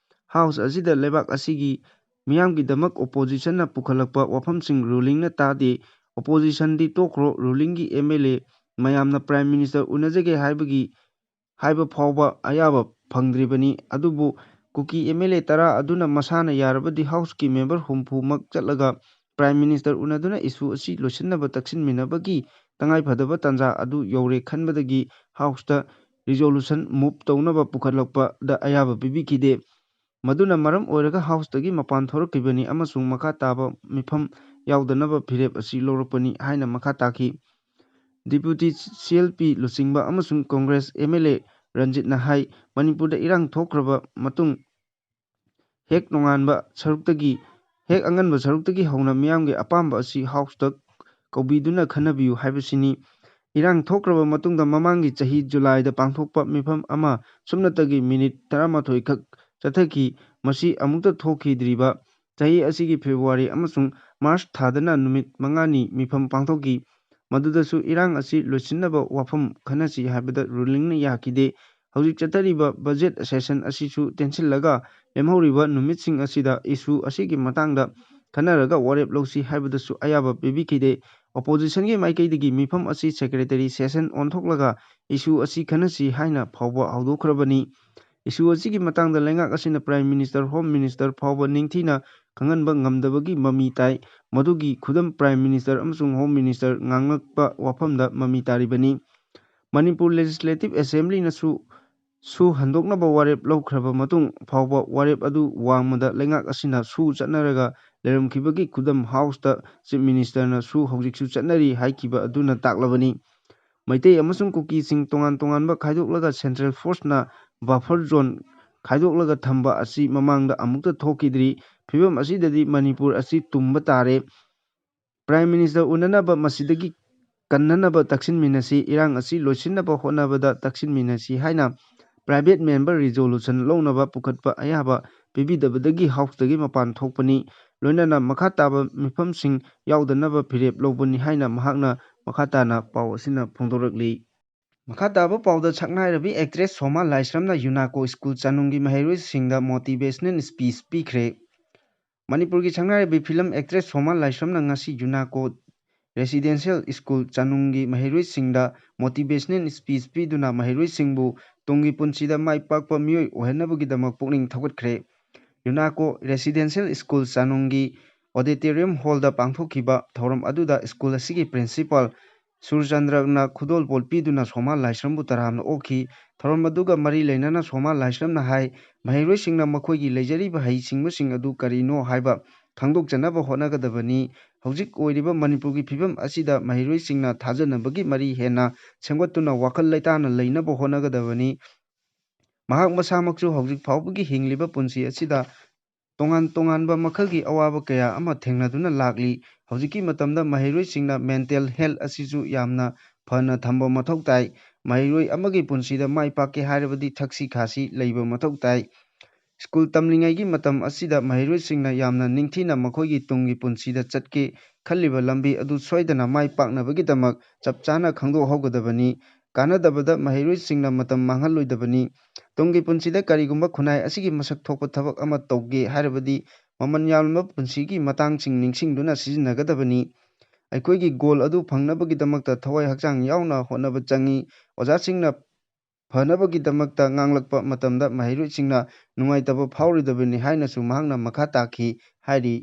House ꯑꯁꯤꯗ ꯂꯩꯕꯥꯛ ꯑꯁꯤꯒꯤ ꯃꯤꯌꯥꯝꯒꯤꯗꯃꯛ oppositionꯅ ꯄꯨꯈꯠꯂꯛꯄ ꯋꯥꯐꯝꯁꯤꯡ rulingꯅ ꯇꯥꯗꯦ꯫ Oppositionꯗꯤ ꯇꯣꯛꯈ꯭ꯔꯣ, rulingꯒꯤ MLA ꯃꯌꯥꯝꯅ Prime Minister ꯎꯅꯖꯒꯦ ꯍꯥꯏꯕꯒꯤ ꯍꯥꯏꯕ ꯐꯥꯎꯕ ꯑꯌꯥꯕ ꯐꯪꯗ꯭ꯔꯤꯕꯅꯤ꯫ ꯑꯗꯨꯕꯨ ꯀꯨꯀꯤ MLA ꯇꯔꯥ ꯑꯗꯨꯅ ꯃꯁꯥꯅ ꯌꯥꯔꯕꯗꯤ Houseꯀꯤ member ꯍꯨꯝꯐꯨꯃꯛ ꯆꯠꯂꯒ Prime Minister ꯎꯅꯗꯨꯅ issue ꯑꯁꯤ ꯂꯣꯏꯁꯤꯟꯅꯕ ꯇꯛꯁꯤꯟꯃꯤꯟꯅꯕꯒꯤ ꯇꯉꯥꯏꯐꯗꯕ ꯇꯥꯟꯖꯥ ꯑꯗꯨ ꯌꯧꯔꯦ ꯈꯟꯕꯗꯒꯤ Houseꯇ resolution move ꯇꯧꯅꯕ ꯄꯨꯈꯠꯂꯛꯄꯗ ꯑꯌꯥꯕ ꯄꯤꯕꯤꯈꯤꯗꯦ꯫ ꯃꯗꯨꯅ ꯃꯔꯝ ꯑꯣꯏꯔꯒ Houseꯇꯒꯤ ꯃꯄꯥꯟ ꯊꯣꯔꯛꯈꯤꯕꯅꯤ ꯑꯃꯁꯨꯡ ꯃꯈꯥ ꯇꯥꯕ ꯃꯤꯐꯝ ꯌꯥꯎꯗꯅꯕ ꯐꯤꯔꯦꯞ ꯑꯁꯤ ꯂꯧꯔꯛꯄꯅꯤ ꯍꯥꯏꯅ ꯃꯈꯥ ꯇꯥꯈꯤ꯫ Deputy CLP ꯂꯨꯆꯤꯡꯕ ꯑꯃꯁꯨꯡ Congress MLA ꯔꯟꯖꯤꯠꯅ ꯍꯥꯏ, ꯃꯅꯤꯄꯨꯔꯗ ꯏꯔꯥꯡ ꯊꯣꯛꯈ꯭ꯔꯕ ꯃꯇꯨꯡ ꯍꯦꯛ ꯅꯣꯡꯉꯥꯟꯕ ꯁꯔꯨꯛꯇꯒꯤ, ꯍꯦꯛ ꯑꯉꯟꯕ ꯁꯔꯨꯛꯇꯒꯤ ꯍꯧꯅ ꯃꯤꯌꯥꯝꯒꯤ ꯑꯄꯥꯝꯕ ꯑꯁꯤ Houseꯇ ꯀꯧꯕꯤꯗꯨꯅ ꯈꯟꯅꯕꯤꯌꯨ ꯍꯥꯏꯕꯁꯤꯅꯤ꯫ ꯏꯔꯥꯡ ꯊꯣꯛꯈ꯭ꯔꯕ ꯃꯇꯨꯡꯗ ꯃꯃꯥꯡꯒꯤ ꯆꯍꯤ Julyꯗ ꯄꯥꯡꯊꯣꯛꯄ ꯃꯤꯐꯝ ꯑꯃ ꯁꯨꯞꯅꯇꯒꯤ minute ꯇꯔꯥꯃꯥꯊꯣꯏ ꯈꯛ ꯆꯠꯊꯈꯤ꯫ ꯃꯁꯤ ꯑꯃꯨꯛꯇ ꯊꯣꯛꯈꯤꯗ꯭ꯔꯤꯕ ꯆꯍꯤ ꯑꯁꯤꯒꯤ February ꯑꯃꯁꯨꯡ March ꯊꯥꯗꯅ ꯅꯨꯃꯤꯠ ꯃꯉꯥꯅꯤ ꯃꯤꯐꯝ ꯄꯥꯡꯊꯣꯛꯈꯤ꯫ ꯃꯗꯨꯗꯁꯨ ꯏꯔꯥꯡ ꯑꯁꯤ ꯂꯣꯏꯁꯤꯟꯅꯕ ꯋꯥꯐꯝ ꯈꯟꯅꯁꯤ ꯍꯥꯏꯕꯗ rulingꯅ ꯌꯥꯈꯤꯗꯦ꯫ ꯍꯧꯖꯤꯛ ꯆꯠꯊꯔꯤꯕ budget session ꯑꯁꯤꯁꯨ ꯇꯦꯟꯁꯤꯜꯂꯒ ꯂꯦꯝꯍꯧꯔꯤꯕ ꯅꯨꯃꯤꯠꯁꯤꯡ ꯑꯁꯤꯗ issue ꯑꯁꯤꯒꯤ ꯃꯇꯥꯡꯗ ꯈꯟꯅꯔꯒ ꯋꯥꯔꯦꯞ ꯂꯧꯁꯤ ꯍꯥꯏꯕꯗꯁꯨ ꯑꯌꯥꯕ ꯄꯤꯕꯤꯈꯤꯗꯦ꯫ Oppositionꯒꯤ ꯃꯥꯏꯀꯩꯗꯒꯤ ꯃꯤꯐꯝ ꯑꯁꯤ secretary session ꯑꯣꯟꯊꯣꯛꯂꯒ issue ꯑꯁꯤ ꯈꯟꯅꯁꯤ ꯍꯥꯏꯅ ꯐꯥꯎꯕ ꯍꯧꯗꯣꯛꯈ꯭ꯔꯕꯅꯤ꯫ Issue ꯑꯁꯤꯒꯤ ꯃꯇꯥꯡꯗ ꯂꯩꯉꯥꯛ ꯑꯁꯤꯅ Prime Minister, Home Minister ꯐꯥꯎꯕ ꯅꯤꯡꯊꯤꯅ ꯈꯪꯍꯟꯕ ꯉꯝꯗꯕꯒꯤ ꯃꯃꯤ ꯇꯥꯏ꯫ ꯃꯗꯨꯒꯤ ꯈꯨꯗꯝ Prime Minister ꯑꯃꯁꯨꯡ Home Minister ꯉꯥꯡꯂꯛꯄ ꯋꯥꯐꯝꯗ ꯃꯃꯤ ꯇꯥꯔꯤꯕꯅꯤ꯫ ꯃꯅꯤꯄꯨꯔ Legislative Assemblyꯅꯁꯨ ꯁꯨ ꯍꯟꯗꯣꯛꯅꯕ ꯋꯥꯔꯦꯞ ꯂꯧꯈ꯭ꯔꯕ ꯃꯇꯨꯡ ꯐꯥꯎꯕ ꯋꯥꯔꯦꯞ ꯑꯗꯨ ꯋꯥꯡꯃꯗ ꯂꯩꯉꯥꯛ ꯑꯁꯤꯅ ꯁꯨ ꯆꯠꯅꯔꯒ ꯂꯩꯔꯝꯈꯤꯕꯒꯤ ꯈꯨꯗꯝ Houseꯇ Chief Ministerꯅ ꯁꯨ ꯍꯧꯖꯤꯛꯁꯨ ꯆꯠꯅꯔꯤ ꯍꯥꯏꯈꯤꯕ ꯑꯗꯨꯅ ꯇꯥꯛꯂꯕꯅꯤ꯫ ꯃꯩꯇꯩ ꯑꯃꯁꯨꯡ ꯀꯨꯀꯤꯁꯤꯡ ꯇꯣꯉꯥꯟ ꯇꯣꯉꯥꯟꯕ ꯈꯥꯏꯗꯣꯛꯂꯒ Central Forceꯅ buffer zone ꯈꯥꯏꯗꯣꯛꯂꯒ ꯊꯝꯕ ꯑꯁꯤ ꯃꯃꯥꯡꯗ ꯑꯃꯨꯛꯇ ꯊꯣꯛꯈꯤꯗ꯭ꯔꯤ꯫ ꯐꯤꯕꯝ ꯑꯁꯤꯗꯗꯤ ꯃꯅꯤꯄꯨꯔ ꯑꯁꯤ ꯇꯨꯝꯕ ꯇꯥꯔꯦ꯫ Prime Minister ꯎꯅꯅꯕ ꯃꯁꯤꯗꯒꯤ ꯀꯟꯅꯅꯕ ꯇꯛꯁꯤꯟꯃꯤꯟꯅꯁꯤ, ꯏꯔꯥꯡ ꯑꯁꯤ ꯂꯣꯏꯁꯤꯟꯅꯕ ꯍꯣꯠꯅꯕꯗ ꯇꯛꯁꯤꯟꯃꯤꯟꯅꯁꯤ ꯍꯥꯏꯅ private member resolution ꯂꯧꯅꯕ ꯄꯨꯈꯠꯄ ꯑꯌꯥꯕ ꯄꯤꯕꯤꯗꯕꯗꯒꯤ Houseꯇꯒꯤ ꯃꯄꯥꯟ ꯊꯣꯛꯄꯅꯤ꯫ ꯂꯣꯏꯅꯅ ꯃꯈꯥ ꯇꯥꯕ ꯃꯤꯐꯝꯁꯤꯡ ꯌꯥꯎꯗꯅꯕ ꯐꯤꯔꯦꯞ ꯂꯧꯕꯅꯤ ꯍꯥꯏꯅ ꯃꯍꯥꯛꯅ ꯃꯈꯥ ꯇꯥꯅ ꯄꯥꯎ ꯑꯁꯤꯅ ꯐꯣꯡꯗꯣꯔꯛꯂꯤ꯫ ꯃꯈꯥ ꯇꯥꯕ ꯄꯥꯎꯗ ꯁꯛꯅꯥꯏꯔꯕꯤ actress ꯁꯣꯃꯥ ꯂꯥꯏꯁ꯭ꯔꯝꯅ UNACO school ꯆꯥꯅꯨꯡꯒꯤ ꯃꯍꯩꯔꯣꯏꯁꯤꯡꯗ motivational speech ꯄꯤꯈ꯭ꯔꯦ꯫ ꯃꯅꯤꯄꯨꯔꯒꯤ ꯁꯛꯅꯥꯏꯔꯕꯤ ꯐꯤꯂꯝ ꯑꯦꯛꯇ꯭ꯔꯦꯁ ꯁꯣꯃꯥ ꯂꯥꯏꯁ꯭ꯔꯝꯅ ꯉꯁꯤ ꯌꯨꯅꯥꯀꯣ ꯔꯦꯁꯤꯗꯦꯟꯁꯤꯌꯦꯜ ꯁ꯭ꯀꯨꯜ ꯆꯥꯅꯨꯡꯒꯤ ꯃꯍꯩꯔꯣꯏꯁꯤꯡꯗ ꯃꯣꯇꯤꯚꯦꯁꯅꯦꯜ ꯁ꯭ꯄꯤꯆ ꯄꯤꯗꯨꯅ ꯃꯍꯩꯔꯣꯏꯁꯤꯡꯕꯨ ꯇꯨꯡꯒꯤ ꯄꯨꯟꯁꯤꯗ ꯃꯥꯏ ꯄꯥꯛꯄ ꯃꯤꯑꯣꯏ ꯑꯣꯏꯍꯟꯅꯕꯒꯤꯗꯃꯛ ꯄꯨꯛꯅꯤꯡ ꯊꯧꯒꯠꯈ꯭ꯔꯦ꯫ ꯌꯨꯅꯥꯀꯣ ꯔꯦꯁꯤꯗꯦꯟꯁꯤꯌꯦꯜ ꯁ꯭ꯀꯨꯜ ꯆꯥꯅꯨꯡꯒꯤ ꯑꯣꯗꯤꯇꯣꯔꯤꯌꯝ ꯍꯣꯜꯗ ꯄꯥꯡꯊꯣꯛꯈꯤꯕ ꯊꯧꯔꯝ ꯑꯗꯨꯗ ꯁ꯭ꯀꯨꯜ ꯑꯁꯤꯒꯤ ꯄ꯭ꯔꯤꯟꯁꯤꯄꯥꯜ ꯁꯨꯔꯆꯟꯗ꯭ꯔꯅ ꯈꯨꯗꯣꯜꯄꯣꯠ ꯄꯤꯗꯨꯅ ꯁꯣꯃꯥ ꯂꯥꯏꯁ꯭ꯔꯝꯕꯨ ꯇꯔꯥꯝꯅ ꯑꯣꯛꯈꯤ꯫ ꯊꯧꯔꯝ ꯑꯗꯨꯒ ꯃꯔꯤ ꯂꯩꯅꯅ ꯁꯣꯃꯥ ꯂꯥꯏꯁ꯭ꯔꯝꯅ ꯍꯥꯏ, ꯃꯍꯩꯔꯣꯏꯁꯤꯡꯅ ꯃꯈꯣꯏꯒꯤ ꯂꯩꯖꯔꯤꯕ ꯍꯩꯁꯤꯡꯕꯁꯤꯡ ꯑꯗꯨ ꯀꯔꯤꯅꯣ ꯍꯥꯏꯕ ꯈꯪꯗꯣꯛꯆꯅꯕ ꯍꯣꯠꯅꯒꯗꯕꯅꯤ꯫ ꯍꯧꯖꯤꯛ ꯑꯣꯏꯔꯤꯕ ꯃꯅꯤꯄꯨꯔꯒꯤ ꯐꯤꯕꯝ ꯑꯁꯤꯗ ꯃꯍꯩꯔꯣꯏꯁꯤꯡꯅ ꯊꯥꯖꯅꯕꯒꯤ ꯃꯔꯤ ꯍꯦꯟꯅ ꯁꯦꯝꯒꯠꯇꯨꯅ ꯋꯥꯈꯜ ꯂꯩꯇꯥꯅ ꯂꯩꯅꯕ ꯍꯣꯠꯅꯒꯗꯕꯅꯤ꯫ ꯃꯍꯥꯛ ꯃꯁꯥꯃꯛꯁꯨ ꯍꯧꯖꯤꯛ ꯐꯥꯎꯕꯒꯤ ꯍꯤꯡꯂꯤꯕ ꯄꯨꯟꯁꯤ ꯑꯁꯤꯗ ꯇꯣꯉꯥꯟ ꯇꯣꯉꯥꯟꯕ ꯃꯈꯜꯒꯤ ꯑꯋꯥꯕ ꯀꯌꯥ ꯑꯃ ꯊꯦꯡꯅꯗꯨꯅ ꯂꯥꯛꯂꯤ꯫ ꯍꯧꯖꯤꯛꯀꯤ ꯃꯇꯝꯗ ꯃꯍꯩꯔꯣꯏꯁꯤꯡꯅ ꯃꯦꯟꯇꯦꯜ ꯍꯦꯜꯊ ꯑꯁꯤꯁꯨ ꯌꯥꯝꯅ ꯐꯅ ꯊꯝꯕ ꯃꯊꯧ ꯇꯥꯏ꯫ ꯃꯍꯩꯔꯣꯏ ꯑꯃꯒꯤ ꯄꯨꯟꯁꯤꯗ ꯃꯥꯏ ꯄꯥꯛꯀꯦ ꯍꯥꯏꯔꯕꯗꯤ ꯊꯛꯁꯤ ꯈꯥꯁꯤ ꯂꯩꯕ ꯃꯊꯧ ꯇꯥꯏ꯫ ꯁ꯭ꯀꯨꯜ ꯇꯝꯂꯤꯉꯩꯒꯤ ꯃꯇꯝ ꯑꯁꯤꯗ ꯃꯍꯩꯔꯣꯏꯁꯤꯡꯅ ꯌꯥꯝꯅ ꯅꯤꯡꯊꯤꯅ ꯃꯈꯣꯏꯒꯤ ꯇꯨꯡꯒꯤ ꯄꯨꯟꯁꯤꯗ ꯆꯠꯀꯦ ꯈꯜꯂꯤꯕ ꯂꯝꯕꯤ ꯑꯗꯨ ꯁꯣꯏꯗꯅ ꯃꯥꯏ ꯄꯥꯛꯅꯕꯒꯤꯗꯃꯛ ꯆꯞ ꯆꯥꯅ ꯈꯪꯗꯣꯛꯍꯧꯒꯗꯕꯅꯤ꯫ ꯀꯥꯟꯅꯗꯕꯗ ꯃꯍꯩꯔꯣꯏꯁꯤꯡꯅ ꯃꯇꯝ ꯃꯥꯡꯍꯜꯂꯣꯏꯗꯕꯅꯤ꯫ ꯇꯨꯡꯒꯤ ꯄꯨꯟꯁꯤꯗ ꯀꯔꯤꯒꯨꯝꯕ ꯈꯨꯟꯅꯥꯏ ꯑꯁꯤꯒꯤ ꯃꯁꯛ ꯊꯣꯛꯄ ꯊꯕꯛ ꯑꯃ ꯇꯧꯒꯦ ꯍꯥꯏꯔꯕꯗꯤ ꯃꯃꯜ ꯌꯥꯝꯂꯕ ꯄꯨꯟꯁꯤꯒꯤ ꯃꯇꯥꯡꯁꯤꯡ ꯅꯤꯡꯁꯤꯡꯗꯨꯅ ꯁꯤꯖꯤꯟꯅꯒꯗꯕꯅꯤ꯫ ꯑꯩꯈꯣꯏꯒꯤ ꯒꯣꯜ ꯑꯗꯨ ꯐꯪꯅꯕꯒꯤꯗꯃꯛꯇ ꯊꯋꯥꯏ ꯍꯛꯆꯥꯡ ꯌꯥꯎꯅ ꯍꯣꯠꯅꯕ ꯆꯪꯏ꯫ ꯑꯣꯖꯥꯁꯤꯡꯅ ꯐꯅꯕꯒꯤꯗꯃꯛꯇ ꯉꯥꯡꯂꯛꯄ ꯃꯇꯝꯗ ꯃꯍꯩꯔꯣꯏꯁꯤꯡꯅ ꯅꯨꯡꯉꯥꯏꯇꯕ ꯐꯥꯎꯔꯣꯏꯗꯕꯅꯤ ꯍꯥꯏꯅꯁꯨ ꯃꯍꯥꯛꯅ ꯃꯈꯥ ꯇꯥꯈꯤ ꯍꯥꯏꯔꯤ꯫